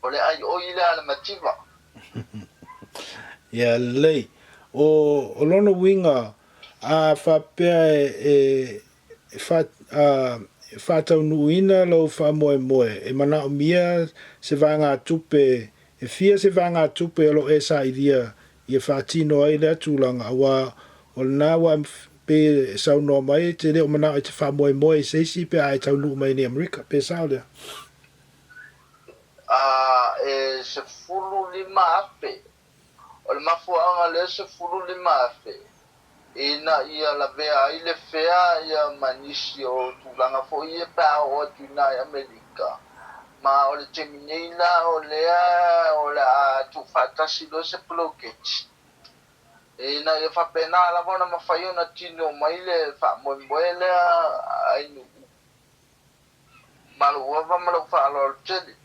Speaker 9: O le ʻai ʻoi lea a le mativa.
Speaker 7: Ia lelei. O, o lona uiga, a faapea e, e, e, fa, a, e faataunuuina lou faamoemoe, e manaomia se vaegatupe, e fia se vaegatupe o lo o e sailia ia faatino ai lea tulaga, aua o lena ua e pei e saunoa mai e te le o manao e te faamoemoe i se isi pe a e taunuu mai nei Amerika. Pe sao lea?
Speaker 9: A e 15,000. O le mafuaaga lea 15,000 ina ia lavea ai le fea ia ma nisi o tulaga foi ia pe a oo atu i na i Amerika. Ma o le taimi nei la o lea o le a tuufaatasi loa se poloketi ina ia faapena lava ona mafai ona tino mai le faamoemoe lea ai nuu ma lou ava ma lou faaaloalo tele.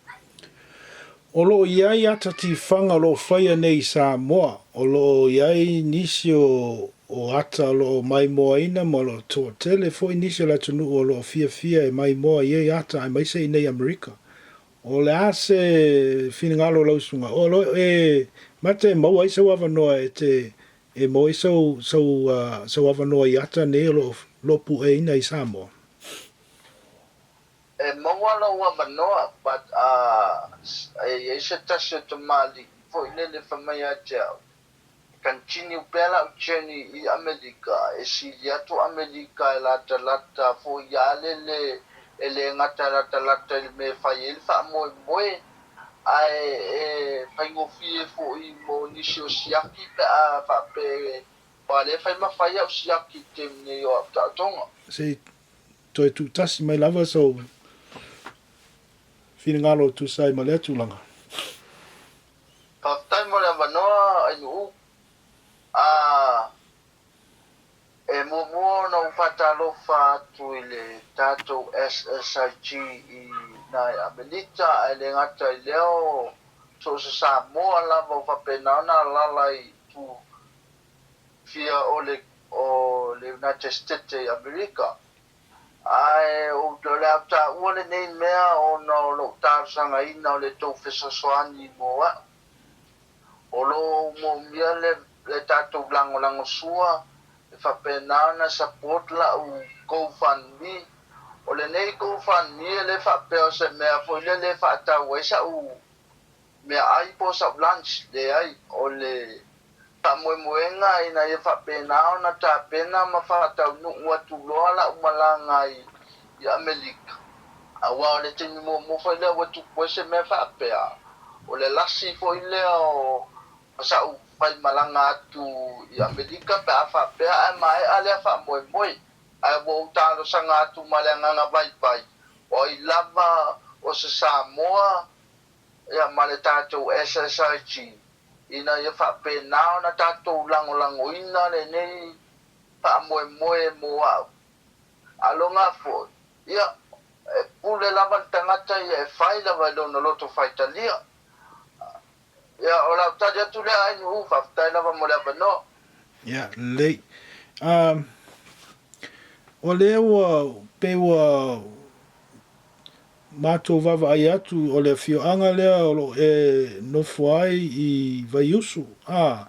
Speaker 7: O lo o i ai ata tifaga o lo o faia nei i Samoa, o lo o i ai nisi o o ata o lo o maimoaina ma o lo o toatele foi nisi o le atunuu o lo o fiafia e maimoa i ei ata aemaise i nei Amerika. O le a se finagalo o lau susuga? O lo e mate e maua ai sou avanoa e te e maua ai sou sou sou avanoa i ata nei o lo o lo o pueina i Samoa?
Speaker 9: E maua lou avanoa but e i ai se tasi o tamalii foi lele fai mai ia te au, continue pea lau journey i Amelika, e sili atu Amelika e latalata foi ia lele e le gata e latalata i le mea e fai ai le faamoemoe ae e faigofie foi mo nisi o siaki pe a faapea aua lea e fai ma fai au siaki i le taimi nei o au taotoga.
Speaker 7: Se toe tuutasi mai lava sou finagalo e tusa ai ma lea tulaga.
Speaker 9: Faafetai mo le avanoa Ainuu. A e muamua ona ou faatalofa atu i le tatou SSIG i nai Amelita ae le gata i lea o so o se Samoa lava ua faapena ona alaala i itu fia o le o le United States i Amerika. Ae o le a taua lenei mea ona o lou talosagaina o le tou fesoasoani mo a'u. O lo o moomia le le tatou lagolagosua e faapena ona support la'u GoFundMe. O lenei GoFundMe e le faapea o se mea foi lele e faatau ai sa'u meaai po o sa'u lunch, leai, o le faamoemoega ina ia faapena ona tapena ma faataunuu atu loa la'u malaga i i Amelika, aua o le taimi muamua foi lea ua tupu ai se mea faapea, o le lasi foi lea o sa'u faimalaga atu i Amelika pe a faapea ae maea lea faamoemoe. Ae ua ou talosaga atu ma le agaga vaivai, o ai lava o se Samoa ia ma le tatou SSIG, ina ia faapena ona tatou lagolagoina lenei faamoemoe mo a'u. Aloga foi, ia, e pule lava le tagata ia e fai lava i lona loto faitalia. Ia, o lau tali atu lea Ainuu, faafetai lava mo le avanoa.
Speaker 7: Ia, lelei. Um, o lea ua, pei ua matou vaavaai atu o le afioaga lea o lo o e nofo ai i Vaiusu, a,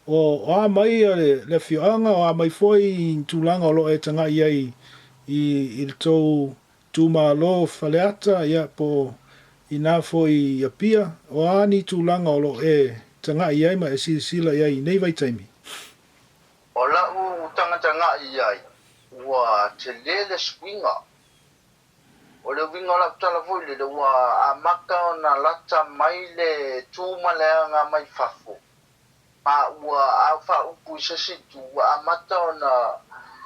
Speaker 7: o, o a mai le, le afioaga, o a mai foi i ni tulaga o lo o e tagai ai i, i le tou itumalo o Faleata, ia, po o i ina foi i Apia, o a ni tulaga o lo o e tagai ai ma e silasila i ai i nei vaitaimi?
Speaker 9: O la'u tagatagai i ai, ua tele le suiga. O le uiga o lau tala foi lele, ua amata ona lata mai le tu ma le aga mai fafo, ma ua au faaupu i se isi itu, ua amata ona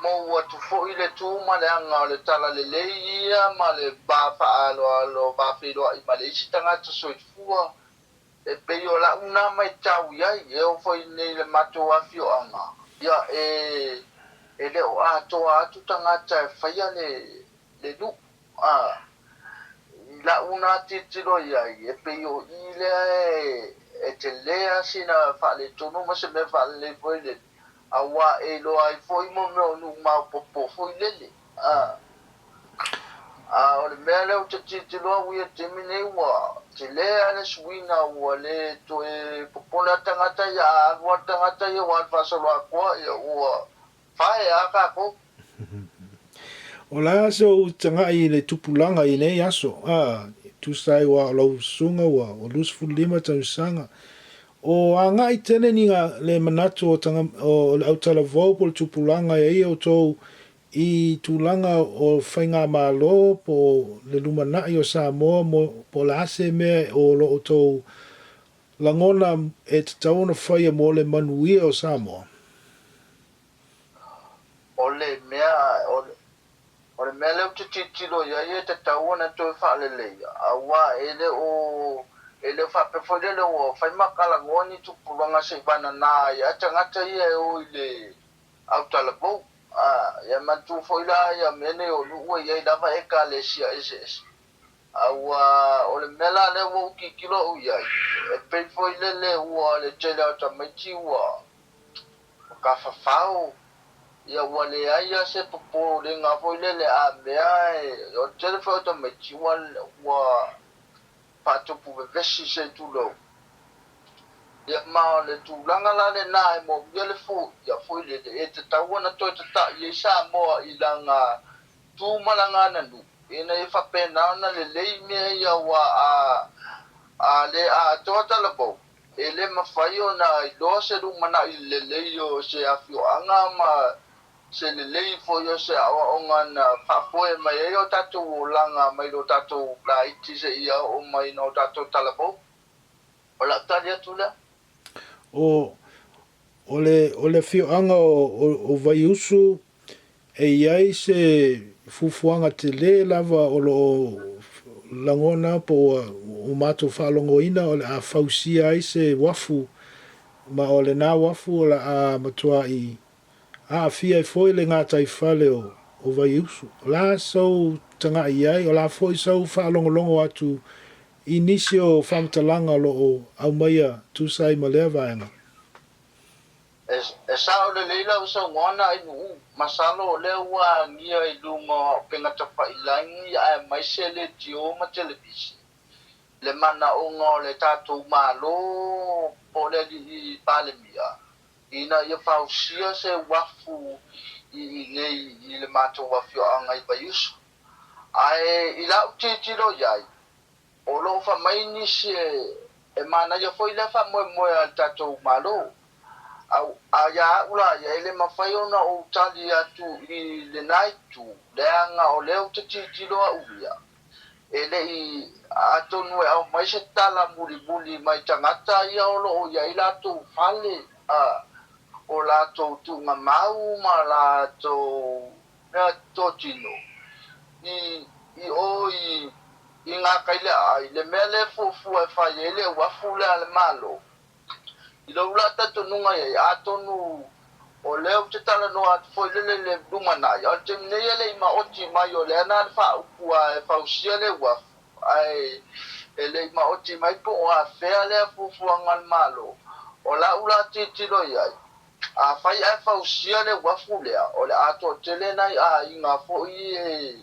Speaker 9: mou atu foi le tu ma le aga o le talalelei ia ma le va faaaloalo, va feiloai ma le isi tagata soifua. E pei o lau na maitau i ai, e oo foi nei i le matou afioaga, ia e e le o atoa atu tagata e faia le le nuu. A, i lau na tilotilo i ai, e pei o i lea e e tele lava sina faaletonu ma se mea faalelei foi lele, aua e iloa ai foi mo mea o nuu maopoopo foi lele. A, a o le mea lea ou te tilotilo au ia i le taimi nei ua tele lava le suiga ua le toe popole lava le tagata ia, a alu lava le tagata ia ua alu faasoloatoa ia ua fae lava tatou.
Speaker 7: O le a se ou tagai i le tupulaga i nei aso, a, tusa ai ua o lau susuga ua 25 tausaga. O agai tele ni ga le manatu o taga, o le autalavou po o le tupulaga e ia outou i tulaga o faigamalo po o le lumanai o Samoa mo, po o le a se mea o lo outou lagona e tatau ona faia mo le manuia o Samoa.
Speaker 9: O le mea, o le mea lea ou te tilotilo i ai e tatau ona toe faaleleia, aua e le o, e le o faapea foi lele ua fai ma talanoa ni tupulaga se i vanana ai a tagata ia e o i le autalavou. A, ia manatua foi la ia mea nei o nuu ua i ai lava ekalesia eseese. A ua, o le mea la lea ua ou tilotilo au i ai, e pei foi lele ua le tele o tamaiti ua tafafao, ia ua leai lava se popolega foi lele a mea e, o le tele foi o tamaiti ua, ua faatupu vevesi se tulou. Ia ma o le tulaga la lena e moomia le foia foi lele e tatau ona toe tata'i ai Samoa i lana tu ma lana ananuu ina ia faapena ona lelei mea ia aua a a le atoa talavou e le mafai ona iloa se lumana'i lelei o se afioaga ma se lelei foi o se aoaoga na faafoe mai ai o tatou olaga mai lo tatou laiti seia oo mai ina o tatou talavou. O lau tali atu lea.
Speaker 7: O, o le, o le afioaga o, o, o Vaiusu, e i ai se fuafuaga tele lava o lo o lagona po ua ua matou faalogoina o le a fausia ai se uafu, ma o lena uafu o le a matuai aafia ai foi le gataifale o, o Vaiusu. O le a sou tagai i ai, o le a foi sou faalogologo atu i nisi o faamatalaga o lo o aumaia tusa ai ma lea vaega.
Speaker 9: E sao lelei lau saunoaga i Nu'u, masalo o lea ua agia i luga o auupega tafailagi aemaise leitio ma televise le manaoga o le tatou Malo po o le Alii Palemia ina ia fausia se uafu i inei i le matou afioaga i Vaiusu. Ae i la'u tilotilo i ai, O lo o fai mai nisi e manaia foi lea faamoemoe a le tatou Malo. A ia a'u la ia, e le mafai ona ou tali atu i lena itu, leaga o lea ou te tilotilo a'u ia, e le i atonu e aumai se tala mulimuli mai tagata ia o lo o i ai latou fale, o latou tuugamau ma latou mea totino i o i i Gakaile-a-ai, le mea lea e fuafua e fai ai le uafu lea a le Malo. I lou la talitonuga i ai, atonu o lea ou te talanoa atu foi lele i le lumanai, a o le taimi nei e le i maoti mai o lea na le faaupu a e fausia le uafu, ae e le i maoti mai po o afea lea fuafuaga a le Malo. O lau la tilotilo i ai, Afai ae fausia le uafu lea, o le a toatele nai aiga foi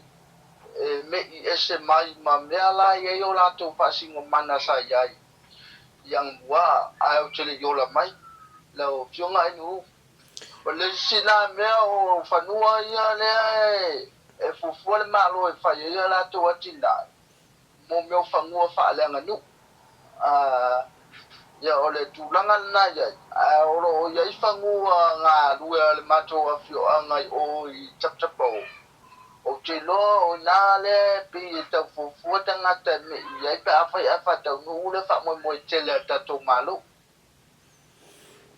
Speaker 9: e me'i ese mai ma mea la e i ai o latou faasinomaga sa i ai i Angamua, ae ou te le i ola mai. Lau Afioga Ainu, o le isi la mea o fanua ia lea e fuafua le Malo e fai ai a latou atinae, mo mea o fanua faaleaganuu. Ia, o le tulaga lena i ai, ae o lo o i ai fanua galue a le matou afioaga i o i Taputapuo. Ou te iloa o i ina lea e pei e tau fuafua tagata e me'i ai pe afai ae faataunuu le faamoemoe tele a le tatou Malo.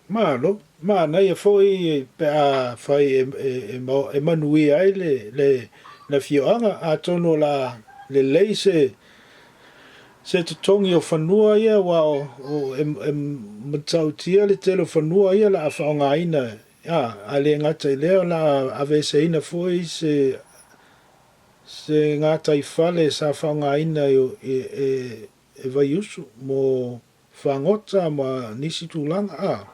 Speaker 7: Malo, manaia foi pe a fai e manuia ai le afioaga, atonu o le a lelei se totogi o fanua ia aua e matautia le tele o fanua ia o le a faaaogaina, a le gata i lea o le a aveeseina foi se gataifale sa faaaogaina e Vaiusu mo fagota ma nisi tulaga a.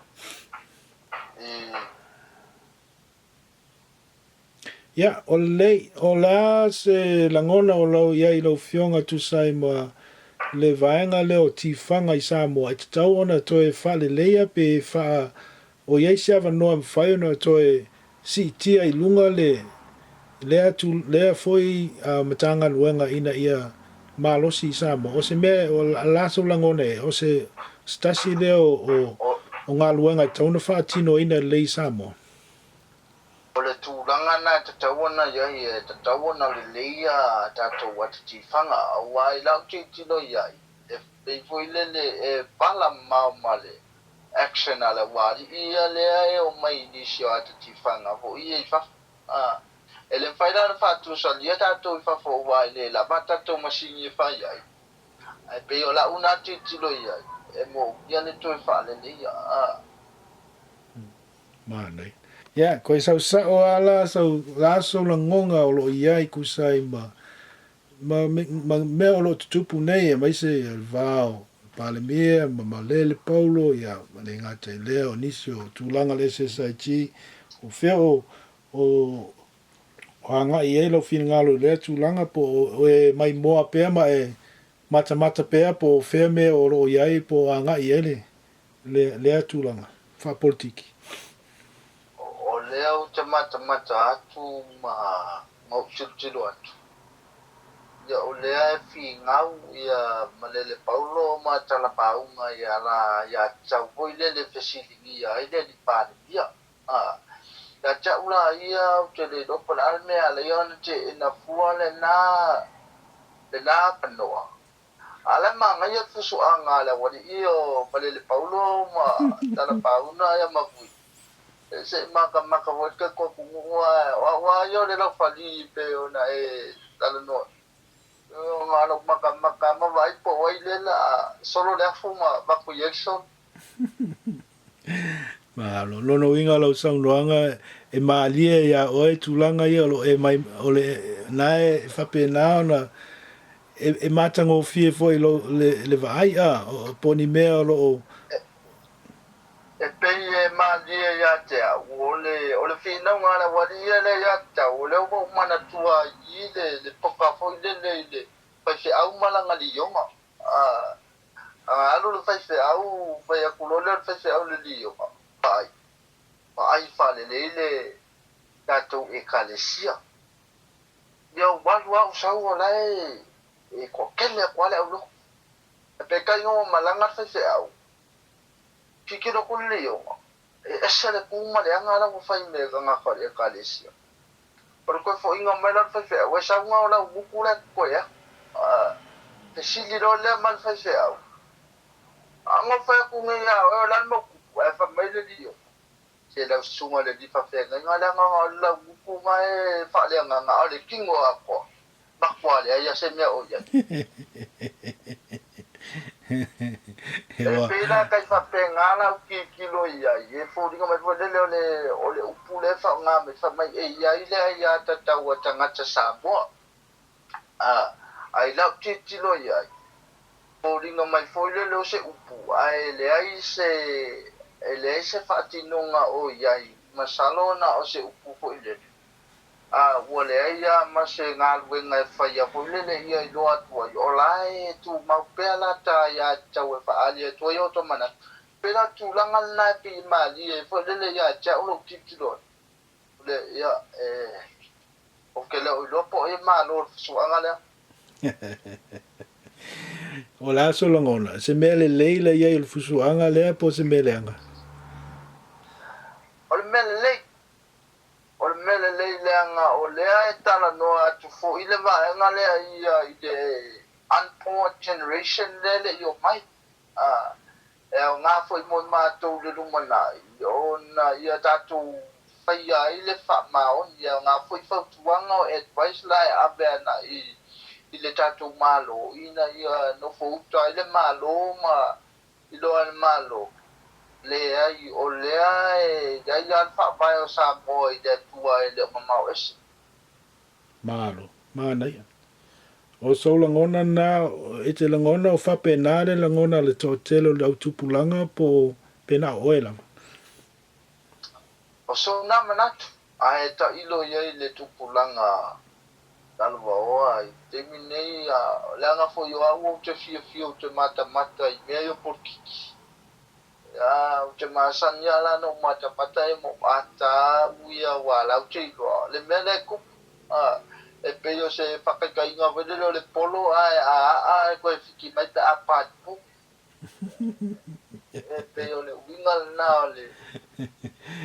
Speaker 7: Ia, o lelei, o le a se lagona o lau i ai i lau Afioga e tusa ai ma le vaega lea o tifaga i Samoa, e tatau ona toe faaleleia pe faa O i ai se avanoa e mafai ona toe siitia i luga le lea lea foi Matagaluega ina ia malosi i Samoa? O se mea, o le a sou lagona ea? O se se tasi lea o o galuega e tatau ona faatinoina lelei i Samoa?
Speaker 9: O le tulaga lena e tatau ona i ai, e tatau ona lelei a tatou ata tifaga, aua i lau tilotilo i ai, e pei foi lele e pala mamao ma le action a le aualii ia lea e omai i nisi o ata tifaga foi ia i fafo. A, e le mafai la ona faatusalia tatou i fafo aua e le lava a tatou masini e fai ai. Ae pei o lau na tilotilo i ai, e moomia le toe faaleleia. A.
Speaker 7: Manaia. Ia, koe sau sao a la sau la sou lagoga o lo o i ai tusa ai ma ma ma mea o lo o tutupu nei aemaise le va o Palemia ma Malele Paulo, ia, ma le gata i lea o nisi o tulaga o le SSIG, o fea o o o agai i ai lau finagalo i lea tulaga po o e maimoa pea ma e matamata pea po o fea mea o lo o i ai po o agai i ai le le lea tulaga faapolitiki.
Speaker 9: O lea ou te matamata atu ma ma ou tilotilo atu, ia o lea e figau ia Malele Paulo ma Talapauga ia la ia te au foi lele fesiligia ai le Alii Palemia. A, ia te au la ia ou te le iloa po o le a le mea e ala ai ona teena fua lena lena avanoa. A o la e manaia le fusuaga a le aualii o Malele Paulo ma Talapauga ia ma Vui. Se i makamaka foi le tatou atunuu ae o au lava ia o le laufali pei ona e talanoa ona lou makamaka ma vaai po o ai lea la solo le afu ma avatu i ai le solo.
Speaker 7: Malo. Lona uiga o lau saunoaga e malie iā oe tulaga ia o lo o e mai o le na e faapena ona e matagofie foi lou le vaai a po o ni mea o lo o
Speaker 9: E pei e. malie ia te au, o le, o le finauga a le aualii ia lea ia te au, o lea ua ou manatua ai i i le, le poka foi lele i le faifeau ma lana lioga. A, a alu le faifeau, fai atu loa lea o le faifeau i le lioga, vaai, vaai faalelei le tatou Ekalesia. Ia ua alu lava ou sau o la e, e toatele atu lava le aulotu. Ae peitai ina ua malaga le faifeau, Tilotilo atu le Leona, e ese le tu ma le aga la ua fai me tagata o le Ekalesia. O le toe foiga mai la o le faifeau, e sau na o lau gutu la e totoe atu. A fesili loa lea ma le faifeau, A na fai atu nei ia oe o le a le mau tupu? Ae fai mai le Leona, Se lau susuga i le alii faafeagaiga leaga na o le lau gutu na e faaleagaga a o le tino atoa, matua leai a se mea o i ai. E pei la kai faapena lau tilotilo i ai, e foliga mai foi lele o le o le upu lea e faaaoga mai fai mai e i ai le aia tatau a tagata Samoa. A a i lau tilotilo i ai, foliga mai foi lele o se upu ae leai se e leai se faatinoga o i ai, masalo na o se upu foi lele. A ua leai lava ma se galuega e faia foi lele ia iloa atu ai, o la e tumau pea la ta ia tatau e faaali atu ai o ta manatu. Pei la o le tulaga lena e pei e malie ai foi lele ia te au lou tilotilo atu, le, ia, e, ou te le o iloa po o ai e malo i le fesuaga lea.
Speaker 7: O le a sou lagona? Se mea lelei le i ai o le fusuaga lea po o se mea leaga?
Speaker 9: O le mea lelei. O le mea lelei leaga o lea e talanoa atu foi le vaega lea ia i le unborn generation lea e le i omai. A, e aoga foi mo i matou i le lumanai ona ia tatou faia ai le faamaoni. E aoga foi fautuaga o advice la e ave agai i le tatou Malo ina ia nofo uta ai le Malo ma iloa e le Malo, leai, o lea e i ai lava le faavae o Samoa i le Atua e le o mamao ese.
Speaker 7: Malo. Manaia. O sou lagona na, e te lagona o faapena le lagona a le toatele o le au tupulaga po o pena o oe lava?
Speaker 9: O sou na manatu, ae tailo i ai le tupulaga lalovaoa i taimi nei, leaga foi o au ou te fiafia ou te matamata i mea ia o polokiki. Ia, ou te masani lava la na ou matamata e mo ata au ia ua la ou te iloa le mea lea e tupu. E pei o se faakaitaiga foi lele o le polo ae a aa e toe fiki mai pe a palipu. E pei o le uiga lena o le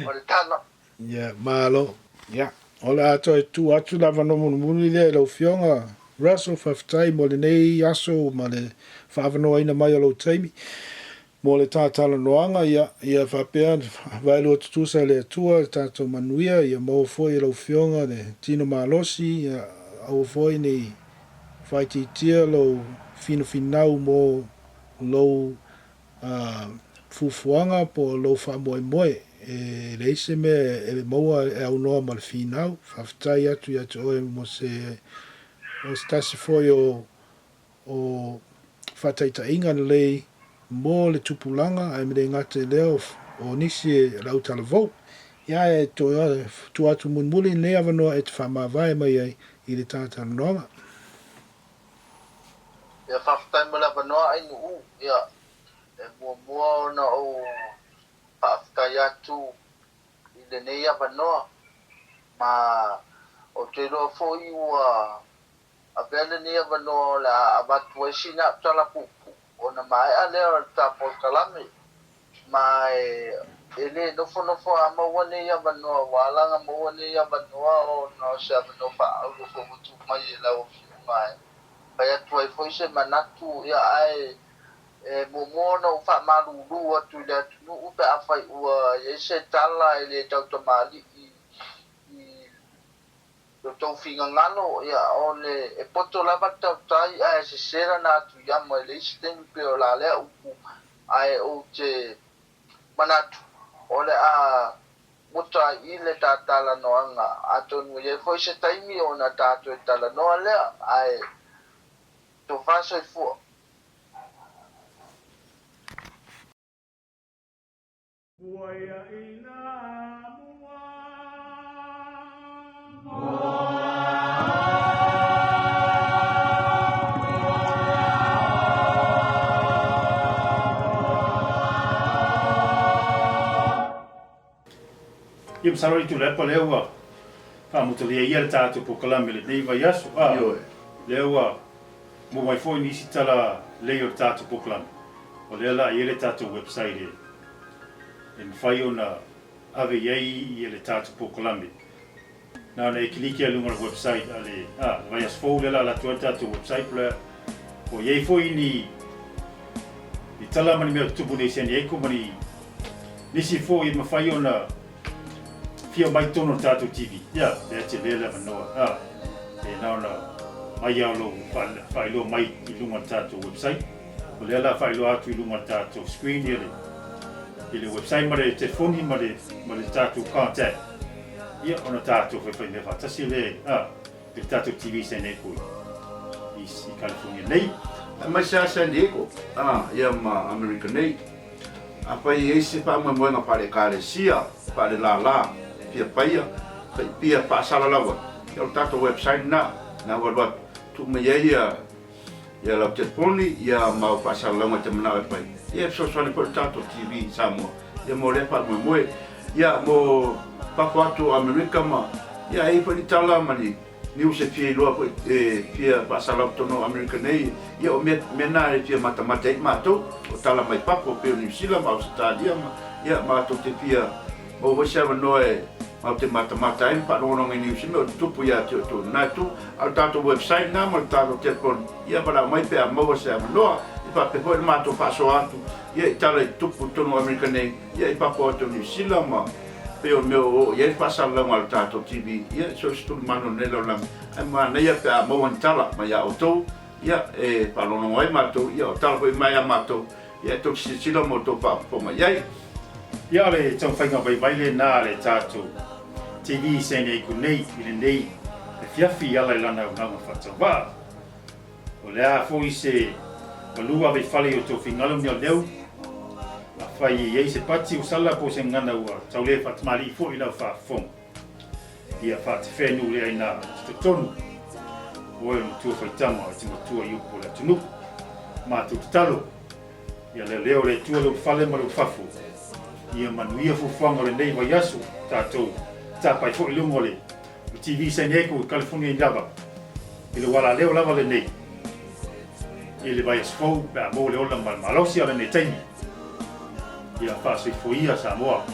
Speaker 9: o le tala.
Speaker 7: Ia, malo. Ia, o le a toe tuu atu le avanoa mulimuli lea i lau Afioga Russell, faafetai mo lenei aso ma le faaavanoaina mai o lou taimi mo le tatalanoaga. Ia, ia faapea vaelua tutusa e le Atua le tatou manuia, ia maua foi e lau Afioga le tino malosi, ia aua foi ne i faaitiitia lou finafinau mo lou fuafuaga po o lou faamoemoe. E leai se mea e maua e aunoa ma le finau. Faafetai atu ia te oe mo se o se tasi foi o o faataitaiga lelei mo le tupulaga ae le gata i lea o nisi e le autalavou. Ia e toe tuu atu mulimuli lenei avanoa e te faamavae mai ai i le talatalanoaga.
Speaker 9: Ia faafetai mo le avanoa Ainuu. Ia e muamua ona ou faafetai atu i lenei avanoa ma ou te iloa foi ua avea lenei avanoa o le a avatu ai sina au tala puupuu ona maea lea o le ta polokalame ma e le nofonofo a maua nei avanoa ua ala ona maua nei avanoa ona o se avanoa faaauro foi ua tuu mai e lau Afioga e fai atu ai foi se manatu. Ia ae e muamua ona ou faamalulu atu i le atunuu pe afai ua i ai se tala e le tautamalii i lo tou finagalo, ia, o le, e poto lava le tautai ae sese lana atu i amo e leai se taimi pei o la lea upu, ae ou te manatu o le a muta ai i le ta talanoaga, atonu e i ai foi se taimi ona ta toe talanoa lea, ae tofa soifua.
Speaker 2: Ia masalo i Tuilaepa lea ua faamotulia ia le tatou polokalame i lenei vaiaso, a lea ua maua mai foi nisi tala lelei o le tatou polokalame, o lea la e i ai le tatou website e e mafai ona ave i ai ia le tatou polokalame. Na ona e kiliki lava i luga o le website a le, a, le vaiaso fou lea o le a alu atu ai le tatou website, po o i ai foi ni ni tala ma ni mea o tutupu nei i San Diego ma ni nisi foi e mafai ona fia mai totonu o le tatou TV. Ia, lea e tele le avanoa. A, e na ona mai lava o lou faailoa mai i luga o le tatou website. O lea o le a faailoa atu i luga o le tatou screen ia le, i le website ma le telefoni ma le, ma le tatou contact. Ia, ona tatou faifai mea faatasi lea, a, i le tatou TV San Diego i, i California nei.
Speaker 1: Aemaise lava San Diego, a, ia ma Amerika nei. Afai e i ai se faamoemoega faale-Ekalesia, faale-lālā, fia paia, fia faasalalau ai, ia o le tatou website lena, na ua alu atu, tuu mai ai ia ia lau telefoni, ia ma au faasalalauga e te manao e fai, ia e fesoasoani foi le tatou TV i Samoa, ia mo lea faamoemoe. Ia mo fafo atu o Amerika ma, ia e i ai foi ni tala ma ni News e fia iloa foi e fia faasalalau totonu o Amerika nei, ia o mea mea na e fia matamata ai matou, o tala mai fafo pei o Niu Sila ma Ausetalia ma ia matou te fia maua foi se avanoa e matou te matamata ai ma faalogologo i news i mea o tutupu ia te outou lena itu. A o le tatou website lena ma le tatou telefoni, ia valaau mai pe a maua se avanoa, e faapea foi le matou faasoa atu ia i tala i tutupu i totonu o Amerika nei, ia i fafo atu o Niu Sila ma pei o mea o oo i ai le faasalalauga a le tatou TV, ia so o se tulimanu o lenei lalolagi, ae manaia pe a maua ni tala mai a outou, ia e faalogologo ai matou, ia o tala foi mai a matou, ia e tou te silasila ma outou faafofoga i ai.
Speaker 2: Ia o le taumafaiga vaivai lena a le tatou TV i San Diego nei i lenei afiafi i ala i lana auaunaga faatauvaa. O le a foi se malu ave i fale i outou finagalo neoneo, afai e i ai se pati o sala po o se gagana ua tau le faatamalii foi i lau faafofoga, ia faatefenu lea ina i totonu o oe o le matua faitama e te matua i upu o le atunuu. Matou tatalo, ia leoleo le Atua lou fale ma lou fafo, ia manuia fuafuaga o lenei vaiaso, tatou tapai foi i luga o le O TV San Diego i California i lava, i le ualaleo lava lenei i le vaiaso fou pe a maua le ola ma le malosi a lenei taimi. Ia faasoifoia Samoa.